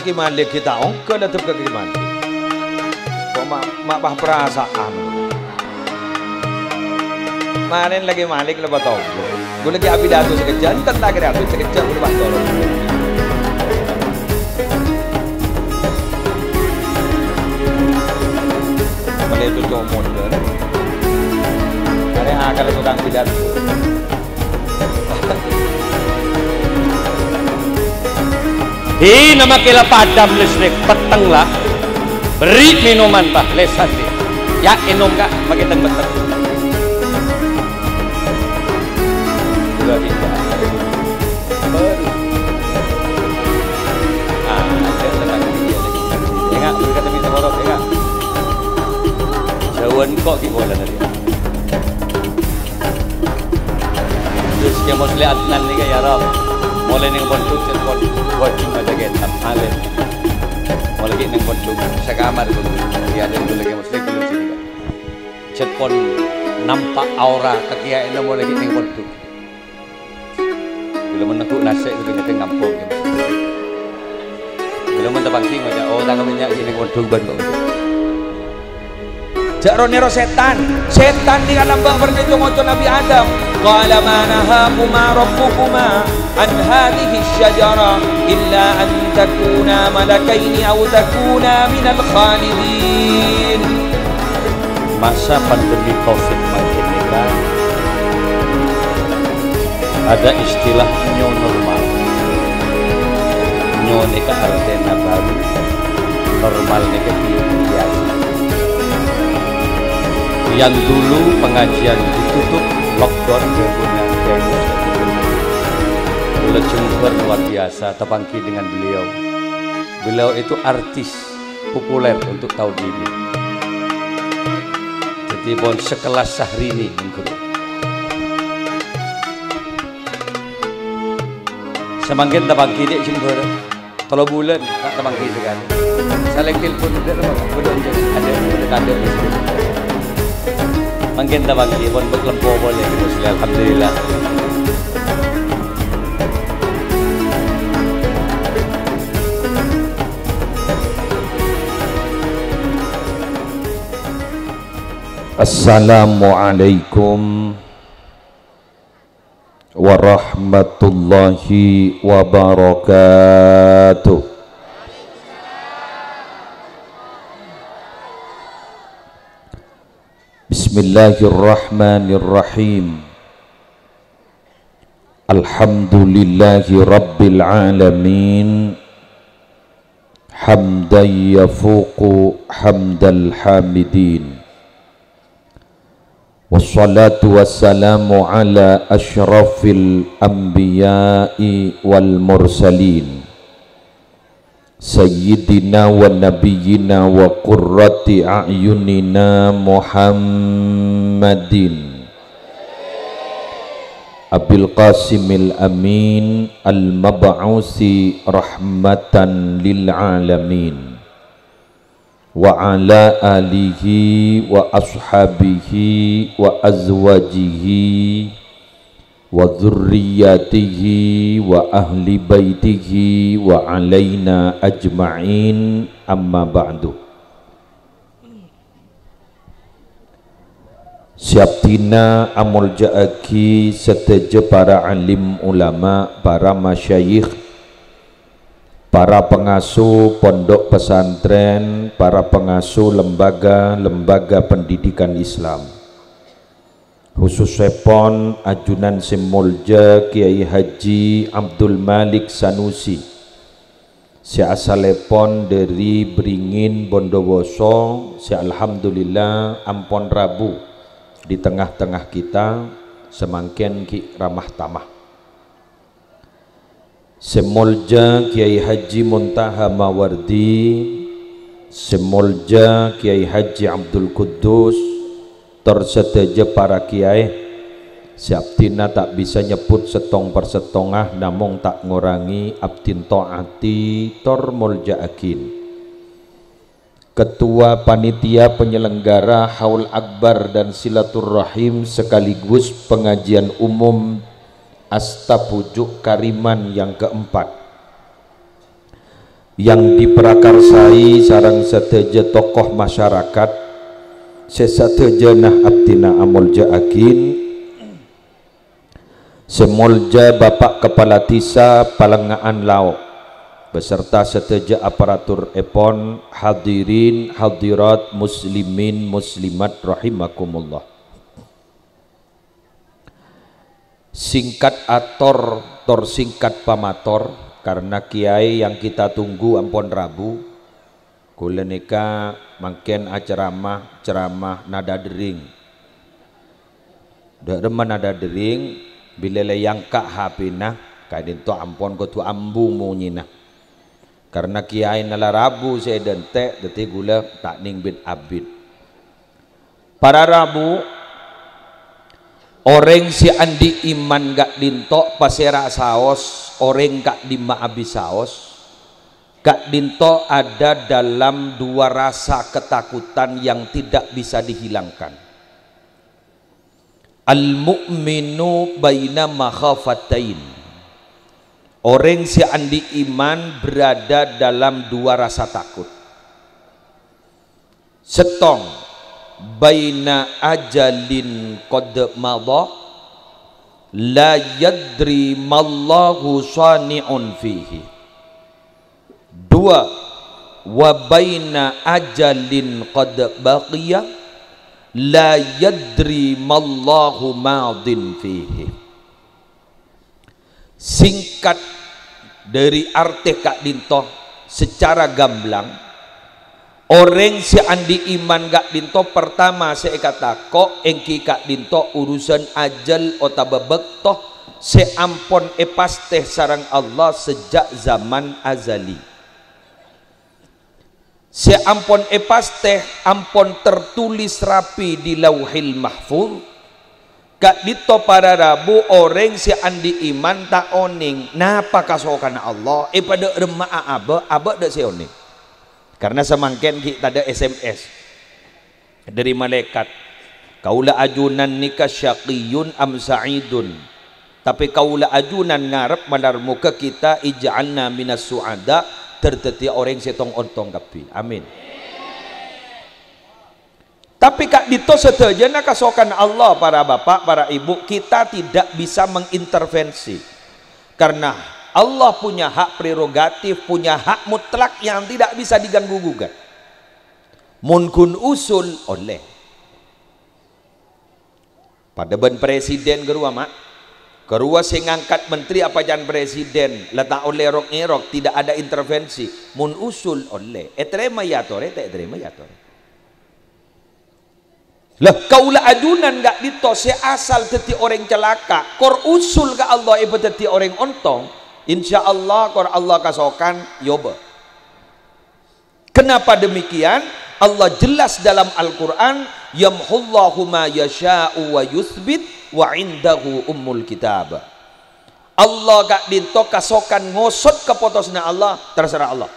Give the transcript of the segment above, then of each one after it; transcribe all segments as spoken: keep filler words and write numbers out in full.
Ki Malik ghi' ta' ongghâ la dâpa' ka Ki Malik. Kok ma', ma' pas parasa'an. Marèn la Ki Malik la patonggu. Ghulâ ghi' apidato sakejjhâ', enten ta' kèra abit sakejjhâ' ghulâ pas toro'. Malè itu comot, ya. Arè akal tukang pidato. Hi, nama kela padam listrik, peteng la. Beri minuman, Bah, lesan dia. Ya, enum, Kak, pakai teng peteng. Dua tiga. Baru. Ah, ada lagi. Enggak, berkata minta borok, enggak. Jauhan kok di bola tadi. Terus ya Musli Adnan nèka ya, Rob. Molaè neng pondhuk, cèt pon-, wajib maca kètab, alim. Molaè ghi' neng pondhuk, sakamar, Bu. Ya, ada yang lagi Musli, belum sini, Kak. Cèt pon nampa' aura, kakèyaèna molaè ghi' neng pondhuk. Bilâ mon neggu' nasè' ghâdhâng-ghâdhâng ngampong, ya. Bilâ mon tapangghi ngoca', "Oh, tang kamennya' ghi' neng pondhuk bân kok." Jhâ' ro-nèro sètan. Sètan nèka lambâng parnèco ngoca' Nabbhi Adam. Qala ma nahakuma rabbukuma an hadhihi syajarah illa an takuna malakaini aw takuna minal khalidin. Masa pandemi covid mangkèn nèka ada istilah new normal. New nèka artèna baru, normal nèka bi-, biyasa. Yang dulu pengajian ditutup, lockdown, ghâbuna Kiai Muslim. Kaulâ jembhâr luar biasa, tapangghi dengan beliau. Beliau itu artis populer untuk tahun ini. Jadi, pon sekelas Syahrini, monggo. Samangkèn tapangghi dhi' jembhâr. Tello bulân, ta' tapangghi sakalè. Salèng telpon, bâdâ, bâdâ, bâdâ, bâdâ. Mangkèn tapangghi, pon bâk lempo polè, Gus. Alhamdulillah. Assalamualaikum warahmatullahi wabarakatuh. Bismillahirrahmanirrahim. Alhamdulillahi rabbil alamin. Hamdan yafuqu hamdal hamidin. Wassalatu wassalamu ala asyrafil anbiya'i wal mursalin. Sayyidina wa nabiyyina wa qurrati a'yunina Muhammadin Abil Qasimil Amin al-mab'usi rahmatan lil alamin. Wa ala alihi wa ashabihi wa azwajihi wa dzurriyyatihi wa ahli baitihi wa alaina ajma'in, amma ba'du. Sè abdhina amolja'aghi sadhâjâ para alim ulama, para masyayikh, para pangasuh pondhuk pesantren, para pangasuh lembaga-lembaga pendidikan Islam. Khusussèpon ajunan sè molja Kiai Haji Abdul Malik Sanusi, sè asalèpon dhâri Bringin Bondowoso, sè alhamdulillah ampon rabu di tengah-tengah kita, samangkèn ghi' ramah tamah. Sè molja Kiai Haji Muntaha Mawardi, sè molja Kiai Haji Abdul Quddus, tor sadhâjâ para kiai, sè abdhina ta' bisa nyebbhut sèttong-parsèttonga, namong ta' ngorangè abdhin ta'ati tor molja'aghin. Ketua Panitia Penyelenggara Haul Akbar dan Silaturrahim sekaligus pengajian umum Astapuju Kariman yang keempat. Yang diprakarsai sareng sadhâjâ tokoh masyarakat sè sadhâjâna abdhina amolja'aghin, sè molja Bapak Kepala Dhisa Palengnga'an Lao', beserta sadhâjâ aparaturèpon, hadirin hadirat muslimin muslimat rahimakumullah. Singkat ator, tor singkat pamator, karena kiai yang kita tunggu ampon rabu. Kaulâ nèka mangkèn aceramah, ceramah nada dering. Dâ' remma nada dering, bilâ la èangka' H P-na, ka'dinto ampon kodhu ambu monyèna. Karena kiaina la rabu sè èdântè', dhâddhi kaulâ ta' nèng bit-abit. Para rabu, orèng sè andi' iman ka'dinto pasèra saos, orèng ka'dimma'a bi' saos. Ka'dinto ada dalam dua rasa ketakutan yang tidak bisa dihilangkan. Al-mu'minu baina makhafatain. Orèng sè andi' iman berada dalam dua rasa takut. Sèttong, baina ajalin qad madha, la yadri mallahu shani'un fihi. Dua, wa baina ajalin qad baqiya, la yadri mallahu madin fihi. Singkat dâri artè ka'dinto, secara gamblang, orèng sè andi' iman ka'dinto partama sè èkatako' èngghi ka'dinto urusan ajâl otabâ bâkto sè ampon èpastè sareng Allah sajjhâk zaman azali. Sè ampon èpastè, ampon tertulis rapi di Lauhil Mahfuz. Ka'dinto para rabu orèng sè andi' iman ta' onèng napa kasokanna Allah, èpadâ' remma'a abâ', abâ' dâ' sè onèng. Karena samangkèn ghi' tadâ' S M S dâri malaèkat, "Kaulâ ajunan nèka syaqiyyun am sa'idun?" Tapè kaulâ ajunan ngarep malar moghâ kita ij'alna minas su'ada, dâr-, dhâddhiyâ orèng sè tong-ontong kabbhi. Amin. Tapè ka'dinto sadhâjâna kasokanna Allah, para bapa', para ibu, kita tidak bisa mengintervensi. Karena Allah punya hak prerogatif, punya hak mutlak yang tidak bisa diganggu gugat. Mon ghun usul, ollè. Padâ bân presiden ghâruwa, Ma'. Ghâruwa sè ngangkat menteri apa can presiden, la ta' ollè rok-ngèrok, tidak ada intervensi. Mon usul, ollè. Ètarèma èyatorè, ta' ètarèma èyatorè. Lah, kaulâ ajunan ka'dinto sè asal dhâddhi orèng calaka', kor usul ka Allah èpadhâddhi orèng ontong, insyaallah kor Allah kasokan, yobâ. Kenapa demikian? Allah jelas dalam Al-Qur'an, "Yamhullahu ma yasha'u wa yutsbit wa indahu ummul kitab." Allah ka'dinto kasokan ngosot kapotosanna Allah, terserah Allah.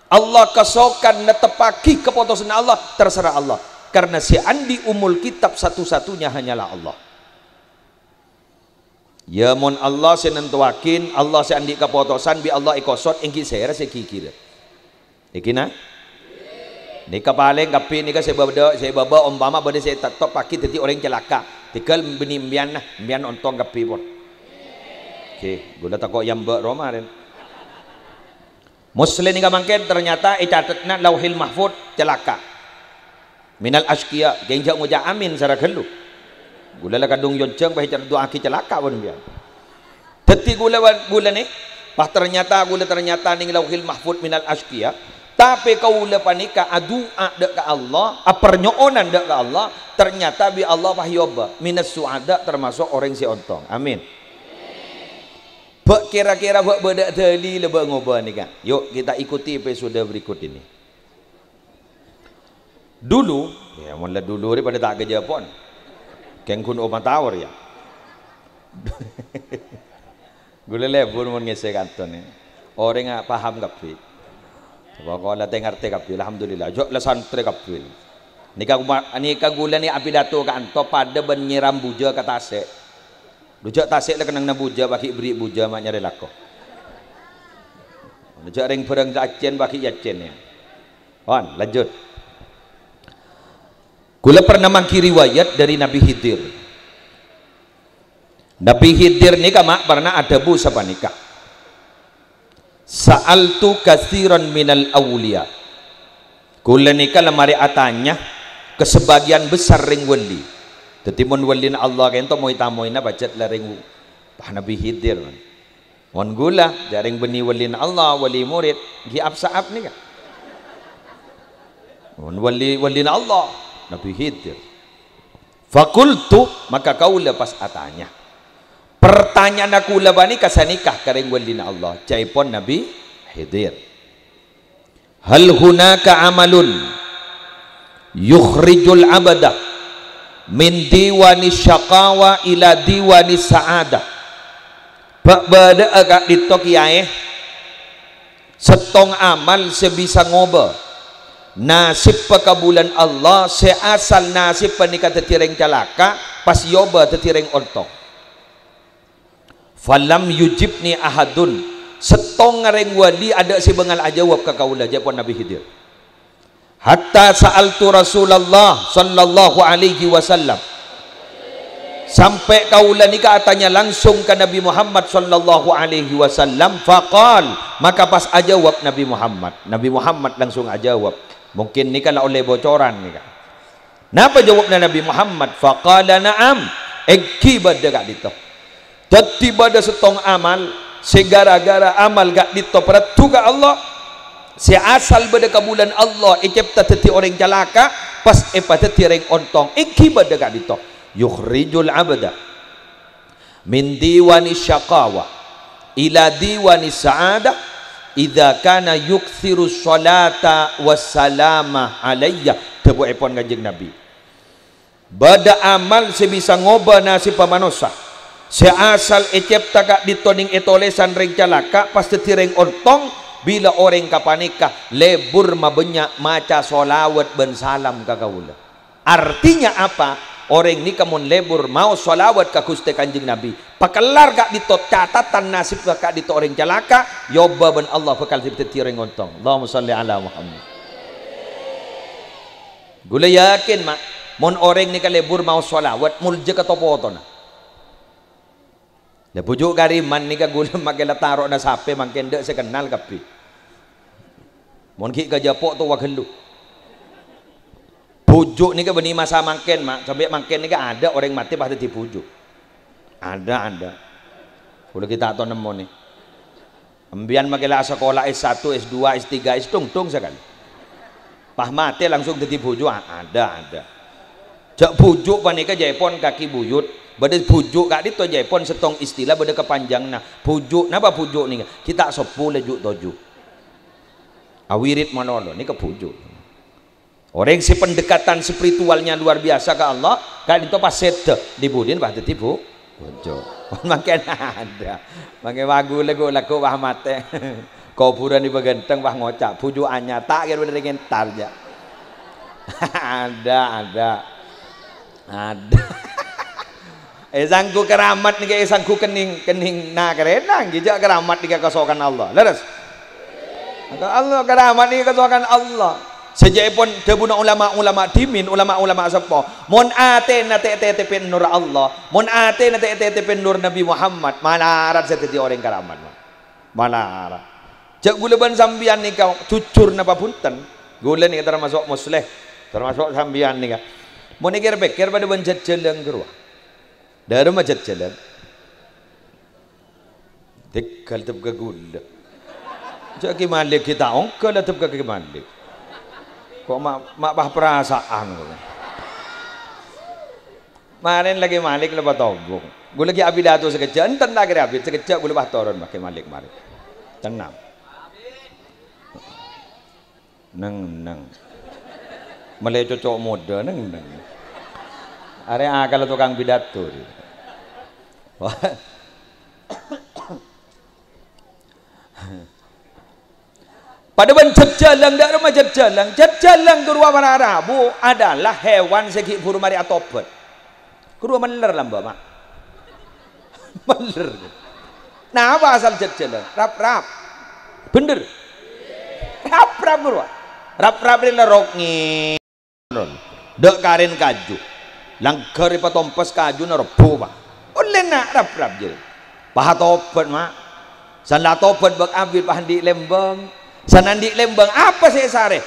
Allah kasokan netteppaghi kapotosanna Allah, terserah Allah. Karena sè andi' ummul kitab satu-satunya hanyalah Allah. Ya, mon Allah sè nantowaghin, Allah sè andi' kapotosan, bi' Allah èkosot, èngghi sèra sè ghighirâ? Èngghi, na? Nèka palèng kabbhi nèka sè bâdâ, sè bâbâ ompama bâdâ sè ètettoppaghi dhâddhi orèng calaka'. Tèghâl bânnè empèyan, na, empèyan ontong kabbhi, pon. Ghi, ghulâ tako' èyambâ' roma, rèn. Musleh nèka mangkèn ternyata ècatetna Lauhil Mahfud calaka'. Minal asyqiya, kèng jhâ' ngoca' amin sara ghâllu. Ghulâ la kadhung yonjhâng pas ècatet du'aaghi calaka' bân empèyan. Dhâddhi ghulâ bân, ghulâ nè, pas ternyata ghulâ ternyata nèng Lauhil Mahfud minal asyqiya, tapè kaulâ panèka adu'a dâ' ka Allah, aparnyo'onan dâ' ka Allah, ternyata bi' Allah pas èyobâ, minas su'ada, termasuk orèng sè ontong. Amin. Bâ' kèra-kèra bâ' bâdâ dalil bâ' ngobâ nèka. Yuk, kita ikuti episode berikut ini. Dulu, ya, mon la dulu rè padâ ta' kajâpon. Kèng ghun omataor, ya. Ghulâ lebur mon ngèssè kanton, ya. Orèng paham kabbhi. Poko'na ta' ngartè kabbhi, alhamdulillah. Jhâ' la santrè kabbhi. Nèka kuma-, nèka ghulâ nè apidato kanto padâ bân nyèram bujâ ka tasè'. Dhu jhâ' tasè' la kennengnganna bujâ, paghi' bherri' bujâ ma' nyarè lako. Jhâ' rèng bhârâng ta' accèn, bâgi accèn, yâ. Pon, lanjut. Kaulâ pernah mangghi riwayat dâri Nabi Khidir. Nabi Khidir nèka, ma', pernah adhâbu sapanèka, "Sa'altu katsiran minal auliya." Kaulâ nèka la marè atanya ka sabâgiyân besar rèng wali. Dhâddhi, mon walina Allah ka'dinto moy-tamoyna pajhât la rèng, wah, Nabi Khidir. Mon kaulâ, jhâ' rèng bânnè walina Allah, wali murid, ghi' ap-sa'ap nèka. Mon wali, walina Allah, Nabi Khidir. Faqultu, maka kaulâ pas atanya. Partanya'anna kaulâ panèka sanèka ka rèng walina Allah, ca'èpon Nabi Khidir. "Hal hunaka amalun yukhrijul abda min diwani syaqawa ila diwani sa'adah?" Bâ-, bâdâ'â ka'dinto kèyaè sèttong amal sè bisa ngobâ nasibbhâ kabulâna Allah, sè asal nasibbhâ nèka dhâddhi rèng calaka', pas èobâ dhâddhi rèng ontong. "Falam yujibni ahadun." Sèttonga rèng wali adâ' sè bângal ajâwâb ka kaulâ, ca'èpon Nabi Khidir. "Hatta sa'altu Rasulullah sallallahu alaihi wasallam." Sampè' kaulâ nèka atanya langsung ka Nabi Muhammad sallallahu alaihi wasallam, faqal, maka pas ajâwâb Nabi Muhammad. Nabi Muhammad langsung ajâwâb. Mungkin nèka la ollè bocoran nèka. Napa jâwâbbhâ Nabi Muhammad? Faqala, "Na'am, èngghi bâdâ ka'dinto." Dhâddhi bâdâ sèttong amal, sè ghârâ-ghârâ amal ka'dinto parèddhu ka Allah, sè asal bâdâ kabulâna Allah ècèpta dhâddhi orèng calaka', pas èpadhâddhi orèng ontong, èngghi bâdâ ka'dinto. "Yukhrijul abda min diwani syaqawa ila diwani sa'adah, idza kana yuksiru sholata wassalama alayya." Dhâbuèpon Kanjeng Nabi. Bâdâ amal sè bisa ngobâ nasibbhâ manossa, sè asal ècèpta ka'dinto nèng ètolèsan rèng calaka', pas dhâddhi rèng ontong, bilâ orèng kapanèka lebur mabânnya' maca sholawat bân salam ka kaulâ. Artinya apa? Orèng nèka mon lebur maos sholawat ka Ghustè Kanjeng Nabi, pakellar ka'dinto catatan nasibbhâ ka'dinto orèng calaka', èobâ bân Allah bhâkal dhâddhi orèng ontong. Allahumma shalli ala Muhammad. Ghulâ yakin, ma', mon orèng nèka lebur maos sholawat, molja ka to-potona. La, bhuju' Kariman nèka ghulâ makè la taro'na sapè mangkèn, dâ' sè kennal kabbhi. Mon ghi' ka Japo' towa ghâllu. Bhuju' nèka bânnè masa mangkèn, ma', sampè' mangkèn nèka adâ' orèng matè pas dhâddhi bhuju'. Adâ', adâ'. Ghulâ ghi' ta' tao nemmonè. Empèyan makè la asakola S satu, S dua, S tiga, S tong-tong sakalè. Pas matè langsung dhâddhi bhuju', a-, adâ', adâ'. Jhâ' bhuju' panèka jhâèpon kakè buyut, bâdâ bhuju' ka'dinto jhâèpon sèttong istilah bâdâ kapanjânganna. Bhuju', napa bhuju' nèka? Ghi' ta' seppo la ju'-toju'. Awirid malolo, nèka bhuju'. Orèng sè pendekatan spiritualnya luar biasa ka Allah, ka'dinto pas sèdhâ, di-budina pas dhâddhi bhu-, bhuju'. Mangkèn adâ'. Mangkèn wagu lagu-lagu pas matè. Kobhurân èpaghântheng pas ngoca', "Bhuju' anyar, ta' kèra bhender èntar, jâ'." Adâ', adâ'. Adâ'. Eh, sangghu keramat nèka, eh, sangghu kennèng, kennèng na-, karena, ngghi, jhâ' keramat nèka kasokan Allah. Lerres? Maka Allah, keramat nèka kasokan Allah. Sajâèpon dhâbuna ulama-ulama dhimèn, ulama-ulama seppo, mon atèna tè-, tètèpè nur Allah, mon atèna tè-, tètèpè nur Nabi Muhammad, malarat sè dhâddhi orèng keramat, mon. Malarat. Jhâ' ghulâ bân sampèyan nèka jujur napa bhunten? Ghulâ nèka tamaso' musleh, tamaso' sampèyan nèka. Mon èkèr-pèkkèr padâ bân jhâjhâlâng ghâruwa. Dâremma jhâjhâlâng. Tèghâl tep ka ghulâ. Jhâ' Kè Malik ghi' ta' ongghâ la tep ka Kè Malik. Ko' ma', ma' pas parasaan ko'. Marèn la Kè Malik la patobung. Ghulâ ghi' apidato sakejjhâ', enten ta' kèra abit sakejjhâ' ghulâ pas toron ma' Kè Malik marè. Tenang. Neng-neng. Mellè coco' modâ, neng-neng. Arè akalla tokang pidato, rè. Wah. Padâ bân jhâjhâlâng, dâ' remma jhâjhâlâng. Jhâjhâlâng ghâruwa para rabu adalah hewan sè ghi' bhuru marè atobhât. Ghâruwa meller lambâ', Ma'. Meller. Napa asal jhâjhâlâng? Rap-rap. Bhender. Rap-rap, buru. Rap-rap rè lerok nge-, dâ' karèn kaju. Langghâr èpatompes kajuna rebbhu, Pa'. Ollè na' rap-rap jârèya. Pas atobhât, Ma'. San la atobhât bâk abit, pas andi' lèmbâng. San andi' lèmbâng, apa sè èsarè?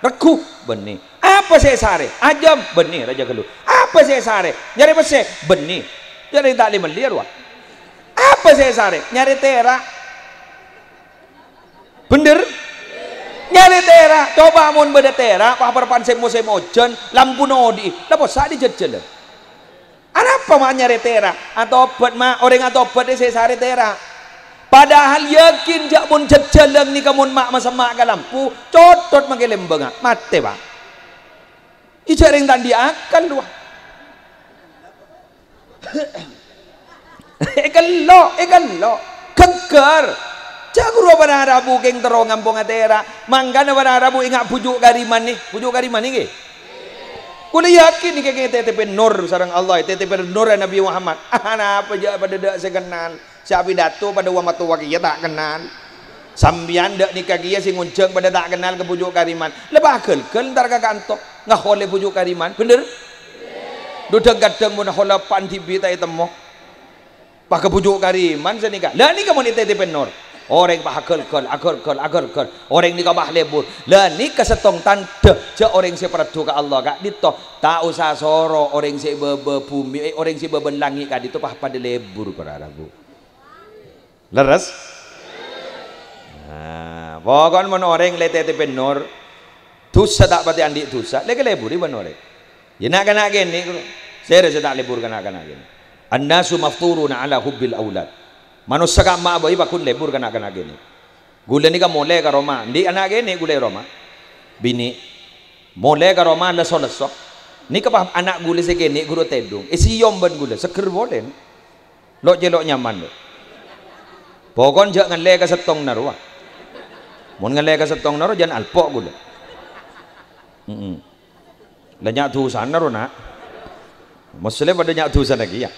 Regghu? Bânnè. Apa sè èsarè? Ajâm? Bânnè, rajâ ghâllu. Apa sè èsarè? Nyarè pèssè? Bânnè. Jârèya ta' lè-mellè, rowa. Apa sè èsarè? Nyarè tèra'. Bhender? Nyarè tèra'. Coba mon bâdâ tèra', pa-, parappa'na sè mosèm ojhân, lampuna odi'i. La possa' è jhâjhâlân. Anapa ma' nyarè tèra'? Atobhât, Ma'. Orèng atobhât sè èsarè tèra'. Padahal yakin jâ' mon jhâjhâlân nèka mon ma' masemma' ka lampu, cothot makè lèmbângnga, matè, Pa'. Iyâ jâ' rèng ta' andi' akal, rowa. Èkello', èkello'. Ghâgghâr. Jâ' ghuru bârâ' rabu kèng terro ngamponga tèra'. Mangkana bârâ' rabu enga' bhuju' Kariman nè. Bhuju' Kariman nèka. Kaulâ yakin nèka kèng ètètèpè nur sareng Allah, ètètèpè nur Nabi Muhammad. Anapa jâ' padâ dâ' sè kennal. Sè apidato padâ wa-, matowa kèya ta' kennal. Sampèyan dâ' nèka kèya sè ngonjhâng padâ ta' kennal ka bhuju' Kariman. La bâ' ghâlghâl entar ka kanto. Ngaholè bhuju' Kariman. Bhender? Dhu dhâng-kadhâng mon hola pan dhibi' ta' ètemmo. Pas ka bhuju' Kariman sanèka. La nèka mon ètètèpè nur. Orèng pas aghâlghâl, aghâlghâl, aghâlghâl. Orèng nèka pas lebur. La nèka sèttong tandhâ jâ' orèng sè parlo ka Allah ka'dinto. Ta' osa soro orèng sè bâbâ bhumè, eh, orèng sè bâbâna langngè' ka'dinto pas padâ lebur, para rabu. Lerres? Nah, poko'na mon orèng la ètètèpè nur, dhusa ta' patè andi' dhusa, la èkaleburi bân orèng. Yâ, na'-kana' kènè', sèra sè ta' lebur ka na'-kana' kènè'. An-nasu mafturuna ala hubbil aulad. Manossa ka'emma'a bhâi pagghun lebur ka na'-kana' kènè'. Ghulâ nèka molè ka roma, andi' ana' kènè' ghulâ è roma. Binè'. Molè ka roma lesso-lesso. Nèka pas ana' ghulâ sè kènè' ghuru tèdung. Èsèyom bân ghulâ, seggher polè. Lo'-celo' nyaman, lo'. Poko'na jâ' ngallè ka sèttongnga rowa. Mon ngallè ka sèttongnga rowa, jân alpo' ghulâ. Mm-mm. La nya' dhusana, ro, Na'. Moslè padâ nya' dhusana kèya.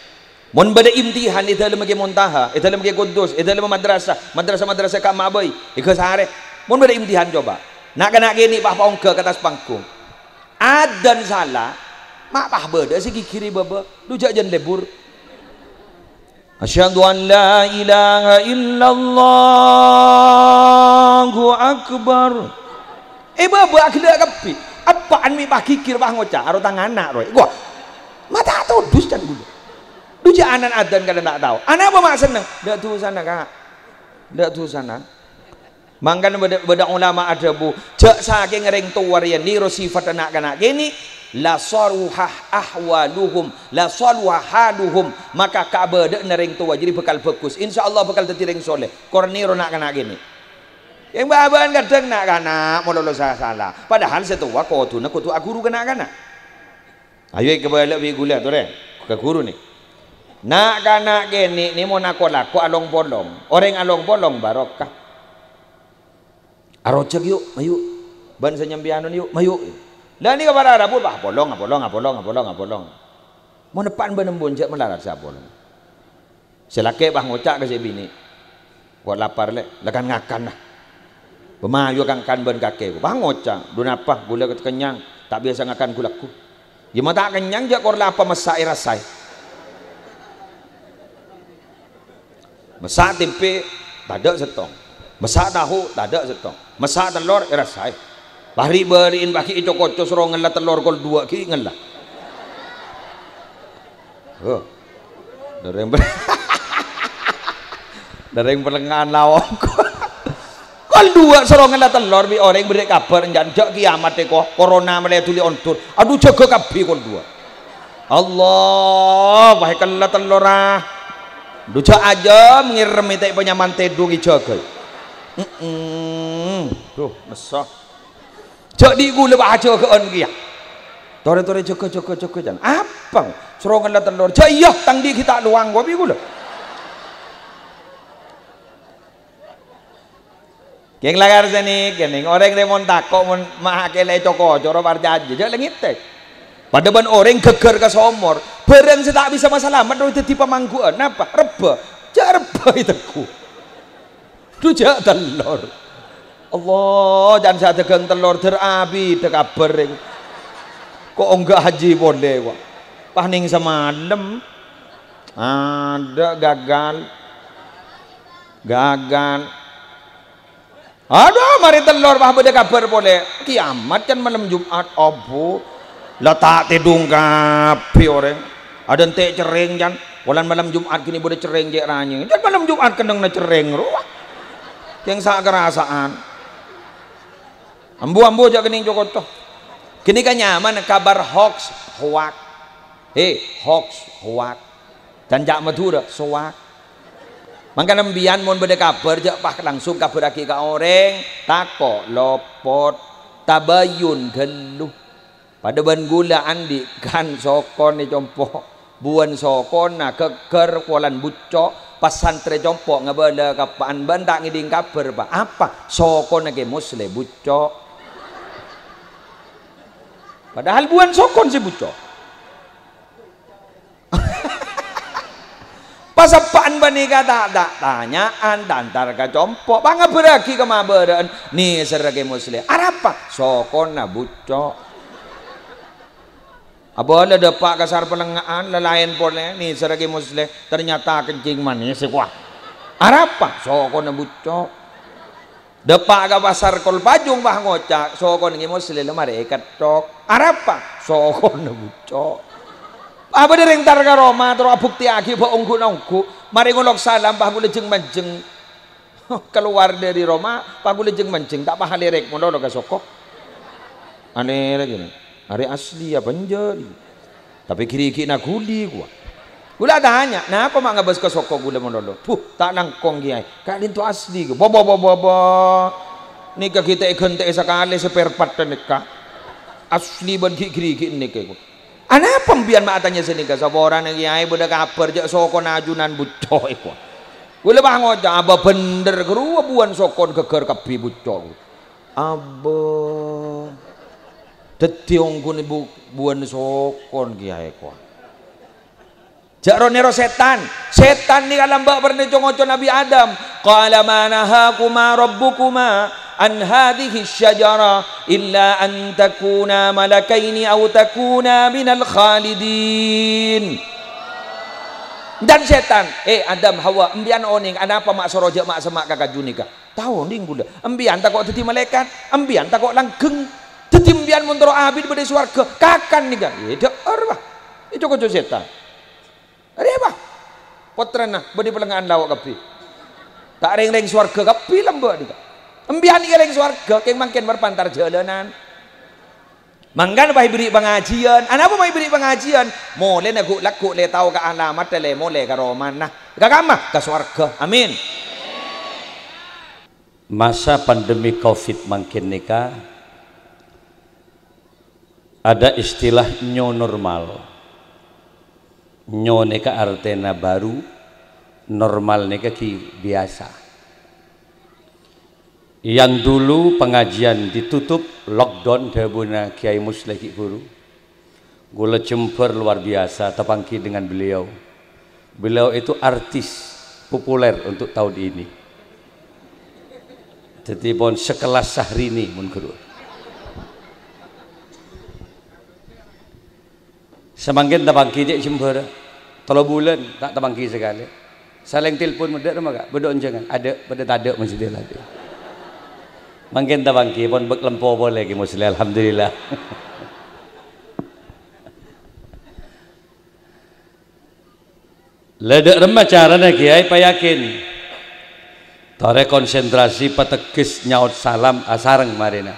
Mon bâdâ imtihan è dâlemma Kè Montaha, è dâlemma Kè Kudus, è dâlemma madrasah, madrasah-madrasah ka'emma'a bhâi, èghâsarè. Mon bâdâ imtihan, coba. Na'-kana' kènè' pas paongghâ ka attas panggung. Adzan sala, ma' pas bâdâ sè ghighiri bâbâ. Dhu jâ' jân lebur. Asyhadu an la ilaha illallah, Allahu Akbar. Eh, bâbâ aghellâ' kabbhi. Eppa'an mè' pas ghighir, pas ngoca', "Aro tang ana', rowa." Wah, ma' ta' todus can ghulâ. Dhu jâ' ana'na adzan kadhâng ta' tao. Anapa ma' senneng? Dâ' dhusana, Ka'. Dâ' dhusana. Mangkana bâdâ, bâdâ ulama adhâbu, jâ' sakèng rèng towa rèya nèro sifatta na'-kana' kènè', la saluha ahwaluhum, la saluha haluhum, maka kabâdâ'ânna rèng towa jârèya bhâkal bhâghus. Insyaallah bhâkal dhâddhi rèng sholeh. Kor nèro na'-kana' kènè'. Kèng bâ-abâ'ân kadhâng na'-kana' malolo sa-, sala. Padahal sè towa kodhuna kodhu aghuru ka na'-kana'. Ayo èkabâlâ bi' ghulâ, torè, ka ghuru nè. Na'-kana' kènè' nè mon ako-lako along-polong. Orèng along-polong barokah. Arojhâk, yu', mayu'. Bân sè nyambi anu, yu', mayu'. La nèka para rabu, wah, apolong, apolong, apolong, apolong, apolong. Mon eppa'an bân embun jâ' malarat sè apolong. Sè lakè' pas ngoca' ka sè binè', "Ko' lapar, Lè', la kan-ngakan, la. Pamayu kan-ngakan bân kakè." Pas ngoca', "Dhu napa, ghulâ kennyang, ta' biyasa ngakan ghu-lagghu." Yâ, ma' ta' kennyang, jâ' kor la apa messa' èrasaè. Messa' tempè, tadâ' sèttong. Messa' tahu, tadâ' sèttong. Messa' tellor, èrasaè. Bâri'-bâri'in paghi' èco-koco soro ngella tellor kol duwâ' ghi' ngella. Oh. Dâreng per-, dâreng perlengahan lawong. Kol duwâ' soro ngella tellor bi' orèng berri' kabhâr, enjâ', enjâ' kiyamat è ko-, korona mèlè dhuli ondur. Adhu, jâgâ kabbhi kol duwâ'. Allah, wahai kella tellor, ah. Dhu jâ' ajâm ngèrèmè ta' panyaman tèdung èjâgâi. Mm-mm. Duh, messa. Jâ' dhi' ghulâ pas ajâgâ'ân kèya. Torè-torè jâgâ, jâgâ, jâgâ, can. Apa? Soro ngella tellor. Jâ' iyâ, tang dhi' ghi' ta' lowang kopi ghulâ. Kèng lakar sè nèka, kènèng orèng rè mon tako', mon ma' akèlè co-koco, ro parcajâ, jâ' la ngètè. Padâ bân orèng ghâgghâr ka somor, bârâng sè ta' bisa masalamet ro dhâddhi pamangghu'ân. Napa? Rebbhâ. Jâ' rebbhâ ètegghu. Dhu jhâ' tellor. Allah, can sè adhâghâng tellor, dâr abidhâ kabhâr rèng. Ko' ongghâ hajji polè, ko'. Pas nèng samalem. Adâ' gagal. Gagal. Adhu, marè tellor, pas bâdâ kabhâr polè. Kiamat can malem Jum'at, abbhu. La ta' tèdung kabbhi orèng. Adâ' ente' cerrèng, can. Polana malem Jum'at ghâniko bâdâ cerrèng cè' ranyèng. Can malem Jum'at kennengnganna cerrèng rowa. Kèng sa-karasa'an. Ambu-ambu jhâ' kennèng co-koco. Ghâniko nyamana kabhâr hoaks, hoak. He, hoaks, hoak. Can ca' Madhurâ, soak. Mangkana embiyan mon bâdâ kabhâr, jhâ' pas langsung kabhârraghi ka orèng, tako' lopot, tabayun ghâllu. Padâ bân ghulâ andi' kan sokon è compo'. Buwân sokonna ghâgghâr polana bucco', pas santrè compo' ngabâlâ ka eppa'na, "Bâ'na ta' ngèdhing kabhâr, Pa'?" "Apa?" "Sokonna Kè Musleh bucco'." Padahal buwân sokon sè bucco'. Pas eppa'na panèka ta', ta' tanya'an, ta' entar ka compo', pangabârrâghi ka ma' bârâ'na, "Nèserra Kè Musleh." "Arapa?" "Sokonna bucco'." Abâlâ dâpa' ka sar palengnga'an, lalaèn polè, "Nèserra Kè Musleh." Ternyata kencing manis, kowa. "Arapa?" "Sokonna bucco'." Dâpa' ka pasar Kol Pajung, pas ngoca', "Sokonna Kè Musleh la marè èketthok." "Arapa?" "Sokonna bucco'." Abâ' dâri entar ka roma, terro abuktèyaghi bâ' ongghu-ongghu. Marè ngolok salam, pas ghulâ jeng-manjeng. Kalowar dâri roma, pas ghulâ jeng-manjeng, ta' pas alèrèk malolo ka soko. Alèrèk, ghi. Arè asli apa enjâ', ghi? Tapè ghi'-righi'na ghuli, kowa. Ghulâ atanya, "Napa ma' ngabâs ka soko ghulâ malolo?" "Buh, ta' langkong, Kèyaè. Ka'dinto asli, ghi." "Bo, bo, bo, bo, bo. Nèka ghi' ta' èghântè'è sakalè spare part nèka. Asli bân ghi'-ghi'-righi' nèka, kowa." "Anapa embiyan ma' atanya sanèka?" "Saporana, Kèyaè, bâdâ kabhâr jhâ' sokon ajunan bucco', kowa." Ghulâ pas ngoca', "Abâ' bhendher, ghâruwa buwân sokon ghâgghâr kabbhi bucco'." Abâ'. Dhâddhi ongghuna bu-, buwân sokon, Kèyaè, kowa. Jhâ' ro-nèro sètan. Sètan nèka lambâ' parnè co-ngoco Nabbhi Adam. "Qala ma nahakuma rabbukuma an hadhihi syajarah illa an takuna malakaini aw takuna minal khalidin." Dâ' sètan, "Eh, Adam, Hawa, embiyan onèng anapa ma' soro jhâ' ma'-, semma' ka kaju nèka?" "Tao onèng ghulâ. Embiyan tako' dhâddhi malaèkat, embiyan tako' langghâng. Dhâddhi embiyan mon terro abit bâdâ è sowarghâ, kakan nèka." È, dhâ'âr, wah. È co-ngoco sètan. Arèya, wah. Pottrana bâdâ è palengnga'an lao' kabbhi. Ta' rèng-orèng sowarghâ kabbhi lambâ' nèka. Embiyan nèka rèng sowarghâ, kèng mangkèn marpantar jhâlânan. Mangkana pas èberri' pangajiyân. Anapa ma' èberri' pangajiyân? Molèna ghu'-lagghu' lè tao ka alamatta lè molè ka romana. Ka kamma? Ka sowarghâ. Amin. Masa pandemi covid mangkèn nèka ada istilah new normal. New nèka artèna baru, normal nèka ghi biyasa. Yang dulu pengajian ditutup, lockdown, dhâbuna Kiai Musleh ghi' bhuru. Ghulâ jembhâr luar biasa, tapangghi dengan beliau. Beliau itu artis populer untuk tahun ini. Dhâddhi pon sekelas Syahrini, mon ghâruwa. Samangkèn tapangghi cè' jembhâr. Tello bulân ta' tapangghi sakalè. Salèng telpon, "Bâdâ, Rama, Ka'? Bâdâ onjhângan?" "Adâ', bâdâ tadâ', maksudnya tadi." Mangkèn tapangghi, pon bâk lempo polè, Kè Musleh, alhamdulillah. La dâ' remma carana, Kiai, payakin. Torè konsentrasi, pategghes, nyaot salam asareng marèna.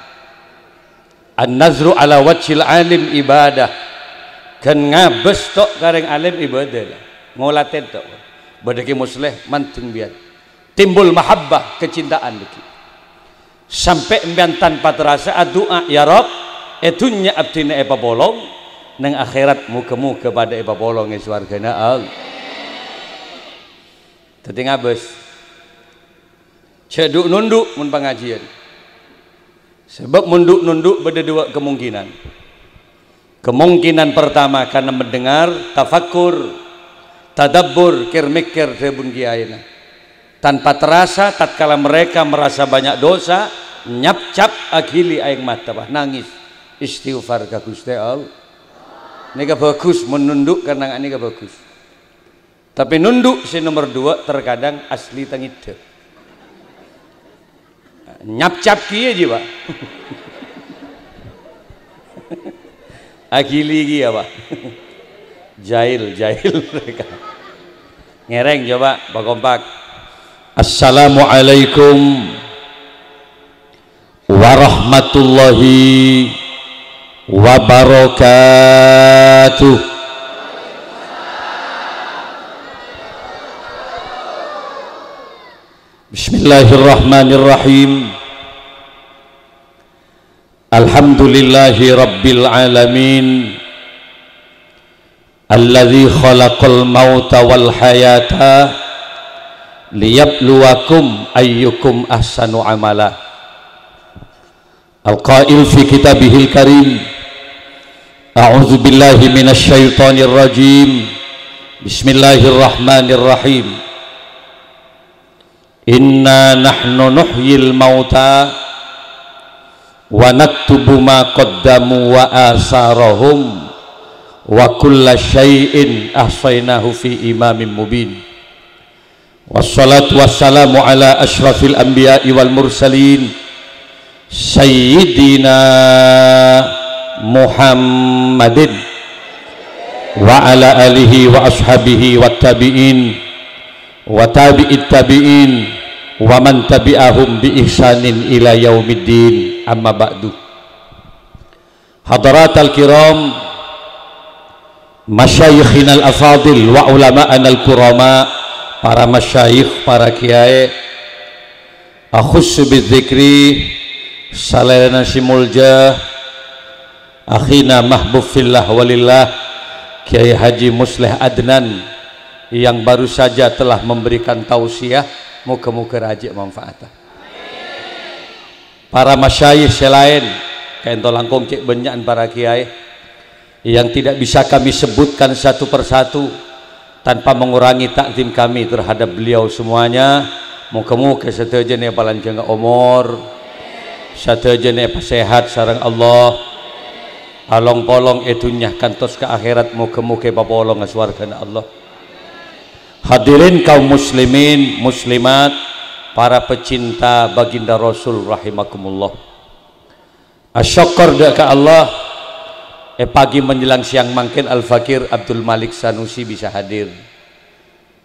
An-nazru ala wajhil alim ibadah. Ghân ngabâs to' ka rèng alim ibadah. Ngolatè to'. Bâdâ Kè Musleh mandeng biyan. Timbul mahabbah, kecintaan dhâggi'. Sampè' empèyan tanpa terasa adu'a, "Ya Rabb, è dhunnya abdhina èpapolong, neng akhèrat moghâ-moghâ padâ èpapolong è sowarghâna Allah." Dhâddhi ngabâs. Jhâ' dhu'-nondhu' mon pangajiyân. Sabâb mon dhu'-nondhu' bâdâ duwâ' kemungkinan. Kemungkinan pertama karena mendengar, tafakkur, tadabbur, kèr-mèkkèr dhâbuna kiyaèna. Tanpa terasa, tatkala mereka merasa banyak dosa, nyapcap aghili aèng mata, pas nangis, istighfar ka Ghustè Allah. Nèka bhâghus, mon nunduk karna nèka bhâghus. Tapè nunduk sè nomer dua terkadang asli tangèdhâ. Nyapcap kèya jiyâ, Pak. Aghili kèya, Pak. Jahil, jahil mereka. Ngèrèng coba, pakompak. Assalamualaikum warahmatullahi wabarakatuh. Bismillahirrahmanirrahim. Alhamdulillahi rabbil alamin. Alladzi khalaqal mauta wal hayata liyabluwakum ayyukum ahsanu amala. Al-qail fi kitabihil karim, a'udzu billahi minasy syaithanir rajim. Bismillahirrahmanirrahim. Inna nahnu nuhyil mauta wa naktubu ma qaddamu wa asarahum wa kulla syai'in ahsainahu fi imamin mubin. Wassalatu wassalamu ala asyrafil anbiya'i wal mursalin, Sayyidina Muhammadin wa ala alihi wa ashabihi wa tabi'in wa tabi'it tabi'in wa man tabi'ahum bi ihsanin ila yaumiddin, amma ba'du. Hadaratal kiram, masyayikhinal afadil wa ulama'anal kurama, para masyayikh, para kiyaè, akhussu bidzikri, salèrana sè molja, akhina mahbub fillah walillah, Kiai Haji Musleh Adnan yang baru saja telah memberikan tausiah, moga-moga rajâ manfaat. Para masyayikh sè laèn, kaènto langkong cè' bânnya'an para kiyaè yang tidak bisa kami sebutkan satu per satu tanpa mengurangi takzim kami terhadap beliau semuanya. Moga-moga sadhâjâna èpalanjhânga omor, sadhâjâna èpasèhat sareng Allah, along-polong è dhunnya kantos ka akhèrat, moga-moga èpapolonga sowarghâna Allah. Hadirin kaum muslimin, muslimat, para pecinta baginda Rasul rahimakumullah. Asyokor dâ' ka Allah, è pagi menjelang siang mangkèn Al-Fakir Abdul Malik Sanusi bisa hadir.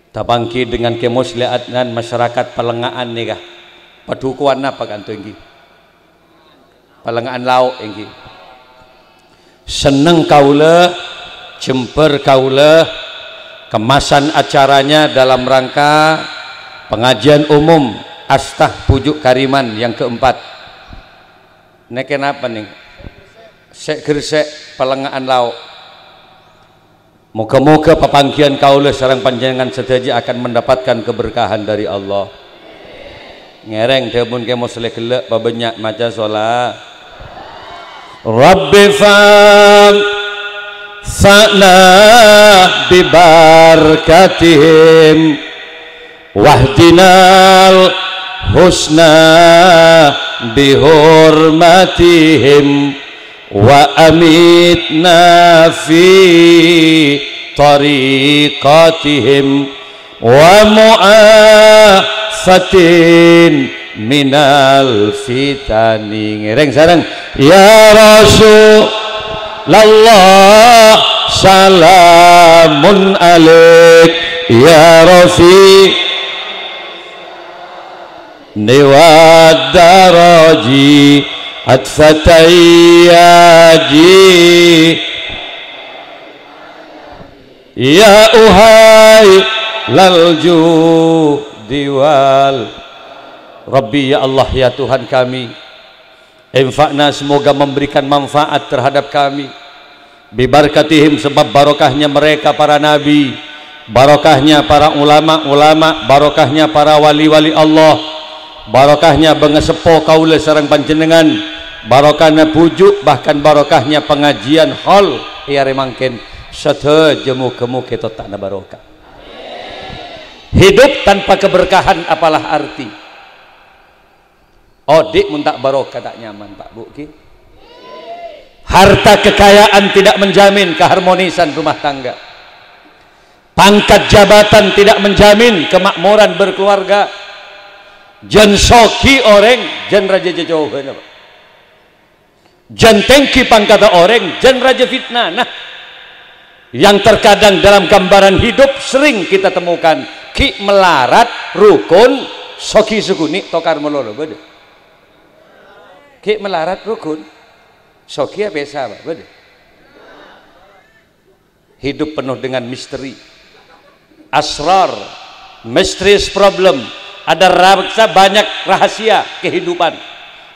Tapangghi dengan Kè Musleh Adnan masyarakat Pallengnga'an nèka. Padhukowan napa kanto ènggi? Pallengnga'an Lao' ènggi. Senneng kaulâ, jembhâr kaulâ, kemasan acaranya dalam rangka pengajian umum Astah Pujuk Kariman yang keempat. Nèka napa, nèng? Sè' ghersè' Pallengnga'an Lao'. Moga-moga papangghiyân kaulâ sareng panjhennengngan sadhâjâ akan mendapatkan keberkahan dari Allah. Ngèrèng dhâbuna Kè Musleh ghellâ', pabânnya' maca sholawat. Rabbi fanfa'na bibarakatihim wahdinal husna bihurmatihim wa amitna fi tariqatihim wa mu'afatin minal fitani. Ngèrèng sareng, ya Rasulullah, salamun alaik, ya Rafi. Niwad daraji atfatayyaji. Ya uhai lal judi wal. Rabbi, ya Allah, ya Tuhan kami, infa'na, semoga memberikan manfaat terhadap kami. Bibarakatihim, sebab barokahnya mereka para nabi, barokahnya para ulama-ulama, barokahnya para wali-wali Allah, barokahnya bângaseppo kaulâ sareng panjhennengngan, barokahna bujuk, bahkan barokahnya pengajian hol è arè mangkèn. Sadhâjâ moga-moga totta'na barokah. Hidup tanpa keberkahan apalah arti? Odi' mon ta' barokah, ta' nyaman, Pak, Bu, ghi. Harta kekayaan tidak menjamin keharmonisan rumah tangga. Pangkat jabatan tidak menjamin kemakmuran berkeluarga. Jân soghi orèng, jân rajâ jhâjhâuwân, Pak. Jân tèngghi pangkaddhâ orèng, jân rajâ fitnah. Nah, yang terkadang dalam gambaran hidup sering kita temukan, ghi' malarat, rukun, soghi sakonè', tokar malolo, bâdâ. Ghi' malarat, rukun, soghi apèsa, Pak, bâdâ. Hidup penuh dengan misteri, asrar, mysterious problem. Ada rasa banyak rahasia kehidupan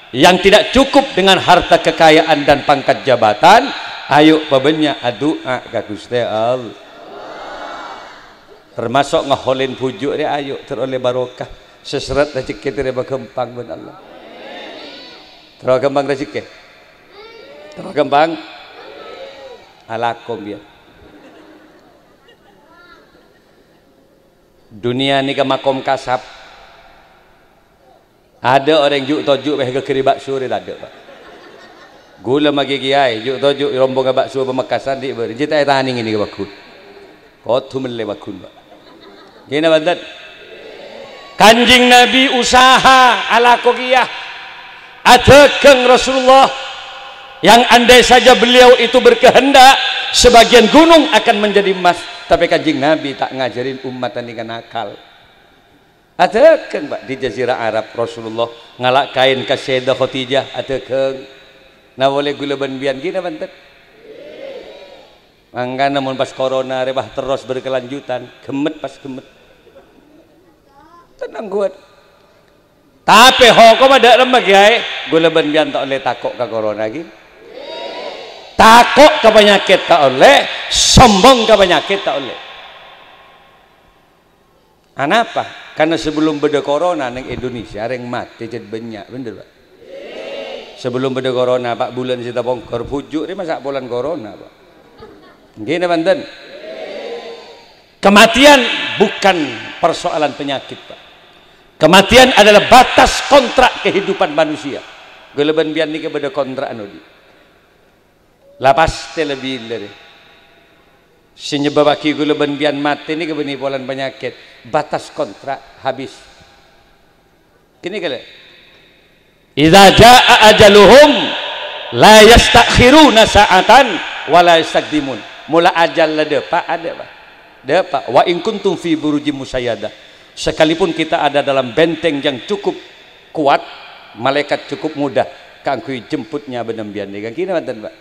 yang tidak cukup dengan harta kekayaan dan pangkat jabatan. Ayo pabânnya' adu'a ka Ghustè Allah. Termasuk ngaholèn bhuju' rè, ayo, ter ollè barokah. Sè sèrrât rajhekkè terro ghâmpang bân Allah. Terro ghâmpang rajhekkè. Terro ghâmpang. Alako, biyâ. Dhunnya nèka makom kasab. Adâ' orèng ju'-toju' bhâi ghâgghâri bakso rè tadâ', Pak. Ghulâ maghi kèyaè, ju'-toju' rombongnga bakso Pamekasan dhi' bâri', jhâ' ta' ètanèngè nèka bhâghun. Kodhu mellè bhâghun, Pak. Ghi napa bhunten? Kanjeng Nabi usaha alako kèya. Adhâghâng Rasulullah, yang andai saja beliau itu berkehendak, sebagian gunung akan menjadi emas. Tapè Kanjeng Nabi ta' ngajhârin ommaddhâ nèka nakal. Adhâghâng, Pak, di Jazirah Arab, Rasulullah ngala' kaèn ka Sayyidah Khadijah, adhâghâng. Nah, polè ghulâ bân biyân ghi napa bhunten? Mangkana mon pas corona rè, wah, terros berkelanjutan, ghemmet pas ghemmet. Tenang, kuat. Tapè hokomma dâ' remma, kèyaè, ghulâ bân biyân ta' ollè tako' ka corona, ghi. Tako' ka panyakèt ta' ollè, sombong ka panyakèt ta' ollè. Anapa? Karena sebelum bâdâ corona neng Indonesia, rèng matè jhât bânnya', bhender, Pak? Sebelum bâdâ corona, Pak, bulân sè tapongkor, bhuju' rè masa' polana corona, Pak. Ghi napa bhunten? Kematian bukan persoalan penyakit, Pak. Kematian adalah batas kontrak kehidupan manusia. Ghulâ bân biyân nèka bâdâ kontra'an odi'. La pastè la bilâ rè. Sè nyebbhâbbhâghi ghulâ bân biyân matè nèka bânnè polana panyakèt. Batas kontrak habis. Kènè kalè. "Idza jaa ajaluhum la yasta'khiruna sa'atan wa la yastaqdimun." Mola ajhâl la dâpa', adâ', Pak. Dâpa'. "Wa in kuntum fi burujim musyayyadah." Sekalipun kita ada dalam benteng yang cukup kuat, malaikat cukup mudah kaangghuy jemput nyabâna biyân nèka. Ghi napa bhunten, Pak?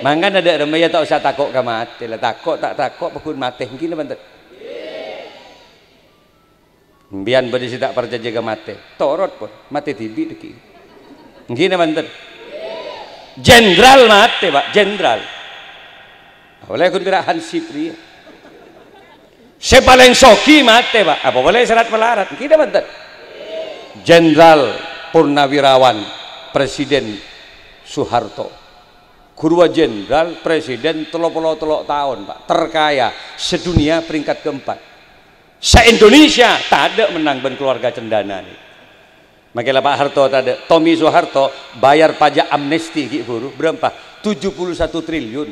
Mangkana dâ' remma, iyâ, ta' osa tako' ka matè. La tako' ta' tako', paggun matè. Ghi napa bhunten? Biyân bâdâ sè ta' parcajâ ka matè. Torot, pon. Matè dhibi' dhâggi'. Ghi napa bhunten? Jenderal matè, Pak, jenderal. Polè ghun pèra' hansip rèya. Sè palèng soghi matè, Pak. Apa polè sèrrât malarat? Ghi napa bhunten? Jenderal Purnawirawan, Presiden Soeharto. Ghâruwa jenderal, presiden tello polo tello taon, Pak. Terkaya sedunia, peringkat keempat. Sa-Indonesia tadâ' mennang bân keluarga Cendana nèka. Makè la Pak Harto tadâ', Tommy Soeharto bayar pajak amnesti ghi' bhuru, bârâmpa? Tujuh puluh satu triliun.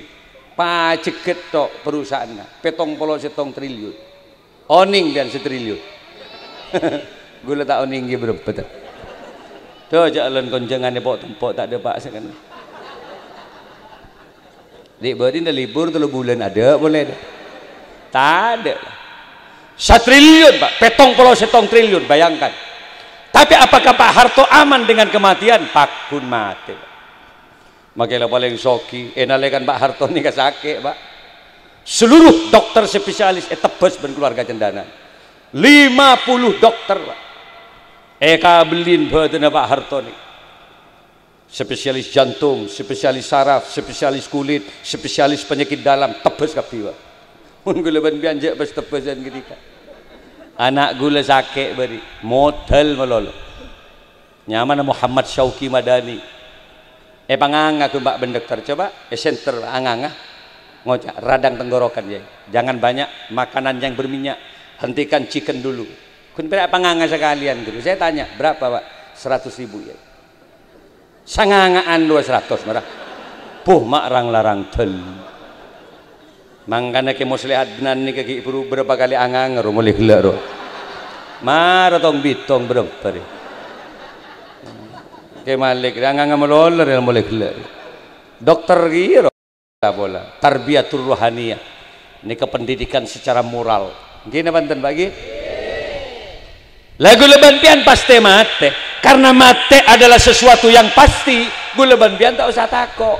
Pajegghât tok perusahaanna, pètong polo sèttong triliun. Onèng biyân satriliun. Ghulâ ta' onèng ghi' bârâmpa, ta'? Dhu, jhâ' lan konjhângan èpo'-tempo' ta' dâpa' sakana. Dhi' bâdhi ta' libur tello bulân adâ' polè, dhu. Tadâ'. Satriliun, Pak. Pètong polo sèttong triliun, bayangkan. Tapi apakah Pak Harto aman dengan kematian? Paggun matè, Pak. Makè la palèng soghi, è nalèkana Pak Harto nèka sakè', Pak. Seluruh dokter spesialis ètebbhâs bân keluarga Cendana. Lima puluh dokter, Pak. Èkabellin bhâdhânna Pak Harto nèka. Spesialis jantung, spesialis saraf, spesialis kulit, spesialis penyakit dalam, tebbhâs kabbhi, Pak. Mon ghulâ bân biyân jhâ' pas tebbhâsan ghânèka. Ana' ghulâ sakè' bâri', modâl malolo. Nyamana Muhammad Syauqi Madani. Èpanganga ghun, Pak, bân dokter, coba èsenter, Pak, anganga. Ngoca', "Radang tenggorokan, yâ. Jangan banyak makanan yang berminyak. Hentikan chicken dulu. Ghun pèra' panganga sakalèyan dulu. Saya tanya, "Berapa, Pak?" "Seratus ribu, ya." Sanganga'an dua seratus, marah. Puh, ma' rang-larang dâl. Mangkana Kè Muslihat Adnan nèka ghi' buru bârâmpa kalè anganga, ro, molè ghellâ', ro. Mara tong-bitong bârâmpa, rè. Kè Malik, rè, anganga malolo, rè, molè ghellâ', rè. Dokter kèya, ro. Pola. Tarbiyatur rohaniyah. Nèka pendidikan secara moral. Ngghi napa enten, Pak, ngghi? Lah, ghulâ bân biyân pastè matè. Karena matè adalah sesuatu yang pasti, ghulâ bân biyân ta' osa tako'.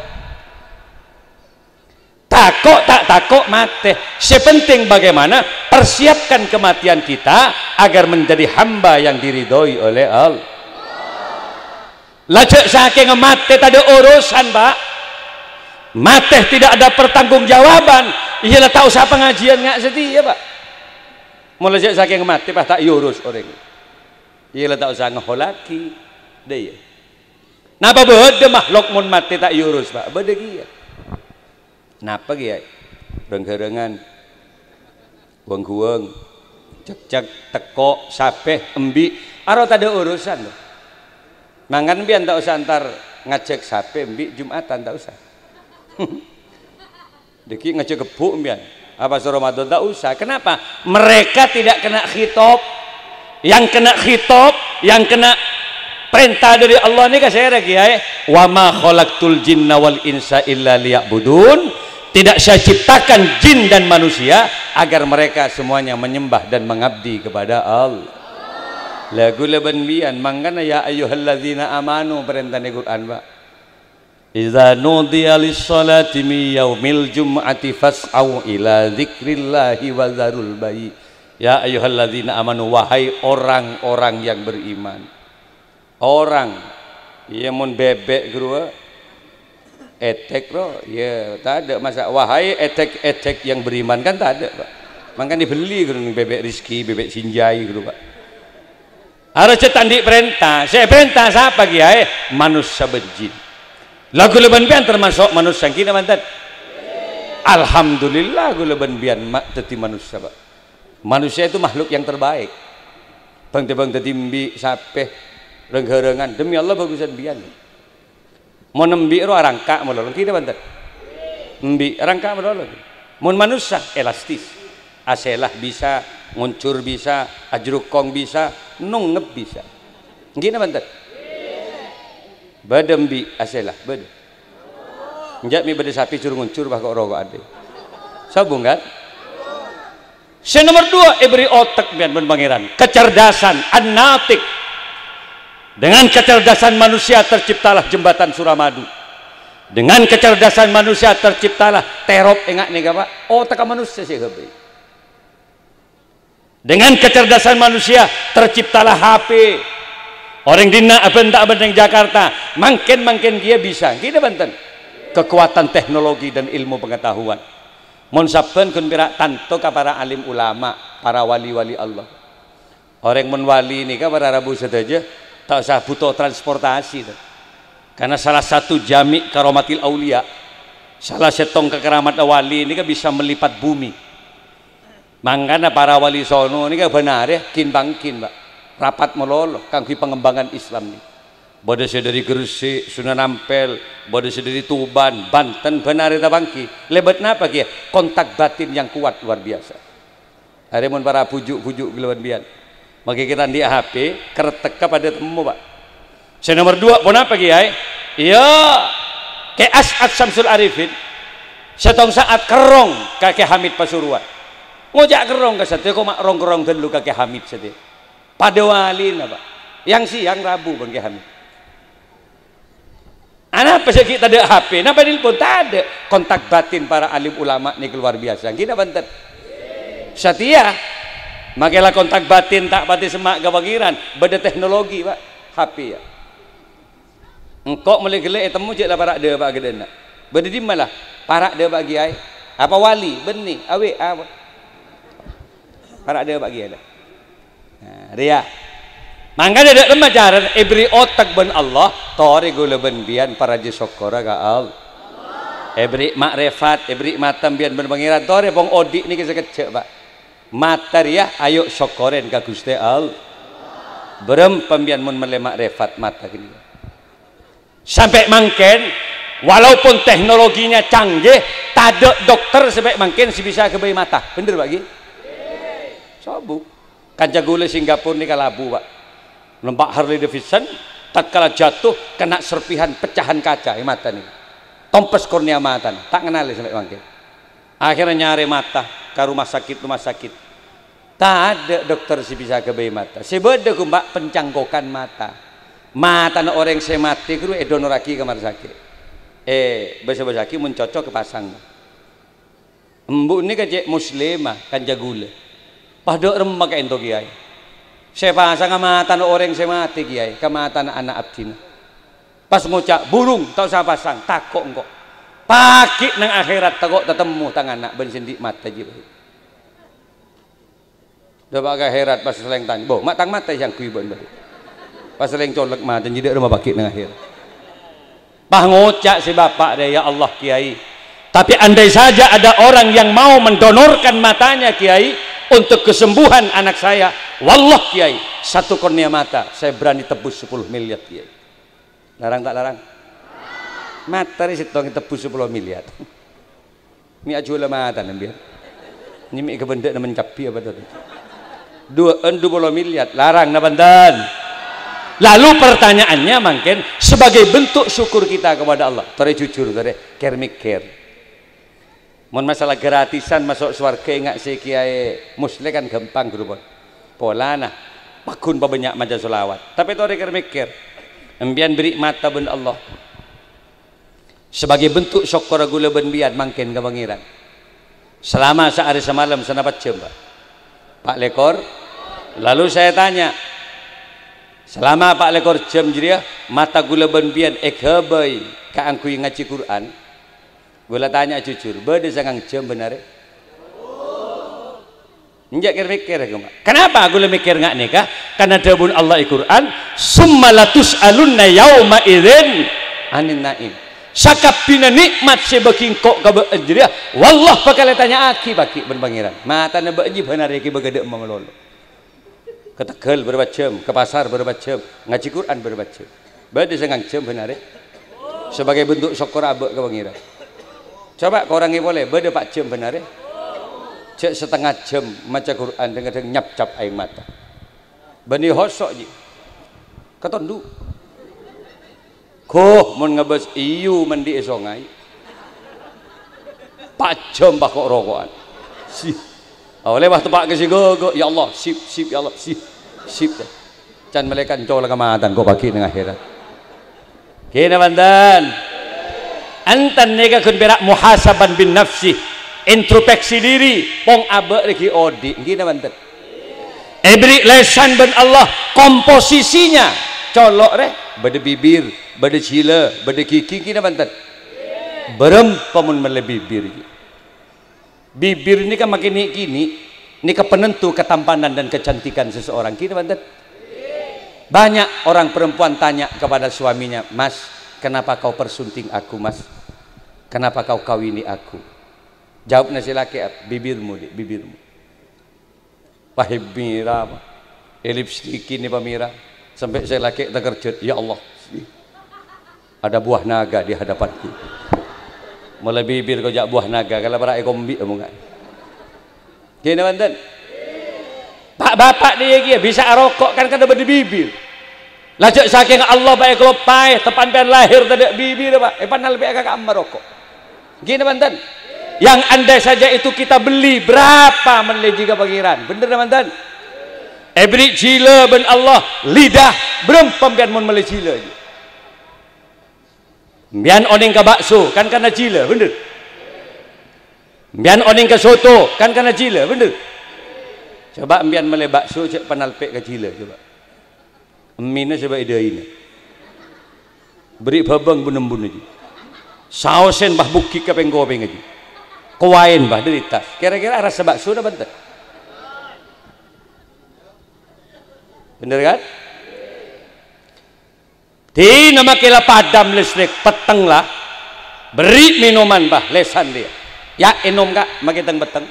Tako' ta' tako' matè. Sè penting bagaimana persiapkan kematian kita agar menjadi hamba yang diridhoi oleh Allah. La jhâ' sakènga matè tadâ' orosan, Pak. Matè tidak ada pertanggungjawaban. Iyâ la ta' osa pangajiân nga' satèya, Pak. Mon la jhâ' sakènga matè, Pak, ta' èoros orèng. Iyâ la ta' osa ngaholaghi. Dâ' iyâ. Napa bâdâ mahlok mon matè ta' èoros, Pak? Bâdâ kèya. Napa kèya? Reng-ghârângan, weng-ghuwâng, cekcek, tekko', sapè, embi', aro tadâ' orosan, to. Mangkana biyân ta' osa entar ngajhâk sapè, embi', Jumatan, ta' osa. Dâgghi' ngajhâk ebbhu' biyân. Apa so Ramadan? Ta' osa. Kenapa? Mereka tidak kena khitab. Yang kena khitab, yang kena perintah dari Allah nèka sèra, Kiai? "Wa ma khalaqtul jinna wal insa illa liya'budun." Tidak saya ciptakan jin dan manusia agar mereka semuanya menyembah dan mengabdi kepada Allah. La ghulâ bân biyân, mangkana, "Ya ayyuhalladzina amanu," parèntana Qur'an, Pak. "Idza nudiya lis-sholati min yaumil jum'ati fas'au ila dzikrillahi wa dzarul bai'." Ya ayyuhalladzina amanu, wahai orang-orang yang beriman. Orang, iyâ, mon bèbèk, ghâruwa, ètèk, ro, iyâ, tadâ' masa'. Wahai ètèk-ètèk yang beriman, kan tadâ', Pak. Mangkana èbelli, ghâruwa, bèbèk Rizki, bèbèk Sinjai, ghâruwa, Pak. Arèya jhâ' ta' andi' parènta. Sè èparènta sapa, Kiai? Manossa bân jin. La ghulâ bân biyân tamaso' manossa, ngghi napa enten? Alhamdulillah, ghulâ bân biyân ma' dhâddhi manossa, Pak. Manusia itu makhluk yang terbaik. Bâng-tèbâng dhâddhi embi', sapè, reng-ghârângan. Demi Allah, bhâghusân biyân. Mon embi' ro arangka' malolo, ngghi napa enten? Embi' arangka' malolo. Mon manossa, elastis. Asèla bisa, ngoncor bisa, ajrukong bisa, nongngep bisa. Ngghi napa enten? Bâdâ embi' asèla, bâdâ. Enjâ' mè' bâdâ sapè jur-ngoncor, pas ko'-roko'an dâ. Sabung, kan? Sè nomer duwâ', èbherri' otek biyân bân Pangèran. Kecerdasan, an-natiq. Dengan kecerdasan manusia terciptalah jembatan Suramadu. Dengan kecerdasan manusia terciptalah terop enga' nèka, Pak. Otekka manusia sè èghâbây. Dengan kecerdasan manusia terciptalah H P. Orèng dinna' abân ta' abân neng Jakarta, mangkèn-mangkèn kèya bisa. Ngghi napa enten? Kekuatan teknologi dan ilmu pengetahuan. Mon sabbhân ghun pèra' tanto ka para alim ulama, para wali-wali Allah. Orèng mon wali nèka para rabu sadhâjâ ta' osa bhuto transportasi, to. Karena salah satu jami' karomatil aulia, salah sèttong kakaramatan wali nèka bisa melipat bumi. Mangkana para wali sono nèka bân arè ghin-pangghun, Pak. Rapat malolo kaangghuy pangembangan Islam nèka. Bâdâ sè dâri Gresik, Sunan Ampel, bâdâ sè dâri Tuban, Banten, bân arè tapangghi. Lèbât napa kèya? Kontak batin yang kuat luar biasa. Arè mon para bhuju'-bhuju' ghulâ bân biyân. Mangkè kita andi' H P, karettekka padâ temmo, Pak. Sè nomer duwâ' ponapa, Kiai? Iyâ, Kè As'ad Syamsul Arifin, sèttong sa'at kerrong ka Kè Hamid Pasuruan. Ngoca' kerrong ka satèya, ko' ma' rong-kerrong ghâllu ka Kè Hamid satèya. Padâ walina, Pak. Yang siang rabu bân Kè Hamid. Anapa sè ghi' tadâ' H P? Napa nelpon? Tadâ'. Kontak batin para alim ulama nèka luar biasa. Ngghi napa enten? Satèya. Makè la kontak batin ta' patè semma' ka Pangèran. Bâdâ teknologi, Pak. H P, ya. Engko' molaè ghellâ' ètemmo jhâ' la para' dâ' pa' ghâdhânna. Bâdâ dimma la? Para' dâ' pa' kèyaè. Apa wali? Bânnè. Awè, apa? Para' dâ' pa' kèyaè la. Nah, rèya. Mangkana dâ' remma carana èbherri' otek bân Allah, torè ghulâ bân biyân parajâ sokkorra ka Allah. Èbherri' ma'rifat, èbherri' mata biyân bân Pangèran, torè pong odi' nèka sakejjhâ', Pak. Mata rèya ayo sokkorè ka Ghustè Allah. Bârâmpa sampèyan mon mellè ma'rifat mata ghânèka. Sampè' mangkèn, walaupun teknologinya canggih, tadâ' dokter sampè' mangkèn sè bisa aghâbây mata. Bhender, Pak, ghi? Sobu. Kanca ghulâ Singapura nèka labu, Pak. Nompa' Harley Davidson, tatkala jatuh, kena serpihan pecahan kaca è matana. Tompes kornea matana, ta' ngennalè sampè' mangkèn. Akhirnya nyarè mata ka rumah sakit-rumah sakit. Tadâ' dokter sè bisa aghâbây mata. Sè bâdâ ghu, Pak, pencangkokan mata. Matana orèng sè matè ghuru èdonorraghi ka rumah sakit. Eh, bâsa-bâsaghi mon cocok èpasang. Embu' nèka cè' muslimah, kanca ghulâ. Padâ remma ka'ènto, Kèyaè. Sè èpasangnga matana orèng sè matè, Kèyaè, ka matana ana' abdhina. Pas ngoca', "Burung, ta' osa pasang, tako' engko'." Paghi' neng akhèrat tako' tatemmo tang ana' bân sè andi' mata jiyâ. Dâpa' ka akhèrat pas salèng tanya, "Bo, ma' tang mata èsangghuy bâ'na bâdâ?" Pas salèng colek mata, jiyâ dâ' remma paghi' neng akhèrat. Pas ngoca' sè bapa' rèya, "Ya Allah, Kèyaè, tapi andai saja ada orang yang mau mendonorkan matanya, Kèyaè, untuk kesembuhan anak saya, wallah, Kèyaè, satu kornea mata saya berani tebus sepuluh miliar, Kèyaè." Larang ta' larang? Mata rè sèttong ètebus sapolo miliar. Mè' ajhuwâlâ matana, sampèyan. Nyè mè' kabendhâ'na mencabi apa tadi? Duwâ'ân dua puluh miliar. Larang napa enten? Lalu pertanyaannya mangkèn, sebagai bentuk syukur kita kepada Allah. Torè jujur, torè, kèr-mèkkèr. Mon masalah gratisan maso' sowarghâ, enga' sè Kèyaè Musleh kan ghâmpang, ghuru pon. Polana, pagghun pabânnya' maca sholawat. Tapè torè kèr-mèkkèr, sampèyan bherri' mata bân Allah. Sebagai bentuk sokkorra ghulâ bân sampèyan mangkèn ka Pangèran. Selama saarè samalem sanapa jhâm, Pak? Pa' lèkor. Lalu saya tanya, selama pa' lèkor jhâm jârèya, mata ghulâ bân sampèyan èghâbây kaangghuy ngajhi Qur'an? Ghulâ tanya jujur, bâdâ sangang jhâm bân arè? Enjâ' kèr-mèkkèr, Pak. Kenapa ghulâ mèkkèr nga' nèka? Karena dhâbuna Allah è Qur'an, "Tsumma latus'alunna yauma idzin 'anin na'im." Sakabbhiyânna nè'mat sè èbâghi engko' ka bâ'na jârèya, wallah bhâkal ètanya'aghi paghi' bân Pangèran. Matana bâ'na jiyâ bân arè èghibâ ghâdhâ' malolo. Ka tegghâl bârâmpa jhâm, ka pasar bârâmpa jhâm, ngajhi Qur'an bârâmpa jhâm. Bâdâ sangang jhâm bân arè. Sebagai bentuk sokkor abâ' ka Pangèran. Coba korangè polè, bâdâ pa' jhâm bân arè. Jhâ' satengnga jhâm maca Qur'an, dhâng-kadhâng nyapcap aèng mata. Bânnè hoso' jiyâ. Katondu'. Ghuh, mon ngabâs iyâ mandi'â songay. Pa' jhâm pa' ko'-roko'an. Sih. Awalè bâ' teppa' ka sè ghâghâ, "Ya Allah, sip, sip, ya Allah, sip, sip." Can malaèkat colok ka matana ko' paghi' neng akhèrat. Ghi napa enten? Enten nèka ghun pèra' muhasaban bin nafsi, introspeksi diri, pong abâ' rè ghi' odi', ghi napa enten? Èbherri' lèsan bân Allah, komposisinya colo' rè, bâdâ bibir, bâdâ jhilâ, bâdâ ghighi, ghi napa enten? Bârâmpa mon mellè bibir. Bibir nèka makè nè'-kènè', nèka penentu ketampanan dan kecantikan seseorang. Ghi napa enten? Banyak orang perempuan tanya kepada suaminya, "Mas, kenapa kau persunting aku, Mas? Kenapa kau kawini aku?" Jawabnya si laki, "Bibirmu, Dik, bibirmu." Pahèbbi ra, èlipstikè nè pamèra, sampè' sè lakè' takerjhât, "Ya Allah, ada buah naga di hadapanku." Molaè bibir ko' jhâ' buah naga, kala para' èkombi' omongan. Ghi napa enten? Pa'-bapa' dhiyâ kèya bisa aroko' kan karna bâdâ bibir. Lajâ' sakèng Allah, Pak, èkaloppaè, teppa'na sampèyan lahèr tadâ' bibir, Pak, èpanalpè'è ka kamar roko'. Ghi napa enten? Yang andai saja itu kita beli, berapa mellè jiyâ ka Pangèran? Bhender napa enten? Èbherri' jhilâ bân Allah, lidah, bârâmpa sampèyan mon mellè jhilâ jiyâ? Sampèyan onèng ka bakso, kan karna jhilâ, bhender? Sampèyan onèng ka soto, kan karna jhilâ, bhender? Coba sampèyan mellè bakso, jhâ' panalpè' ka jhilâ, coba. Emmèna sè bâ' è dâina. Bherri' bhâbâng bun-embun jiyâ. Saosen bâ' buggi' ka pèng-kopèngnga jiyâ. Kowaèn bâ' dâri attas. Kèra-kèra arassa bakso napa enten? Bhender kan? Dina makè la padam listrik, petteng la. Bherri' mènoman bâ', lèsan dhiyâ. Ya, ènom, Ka', makè teng-petteng.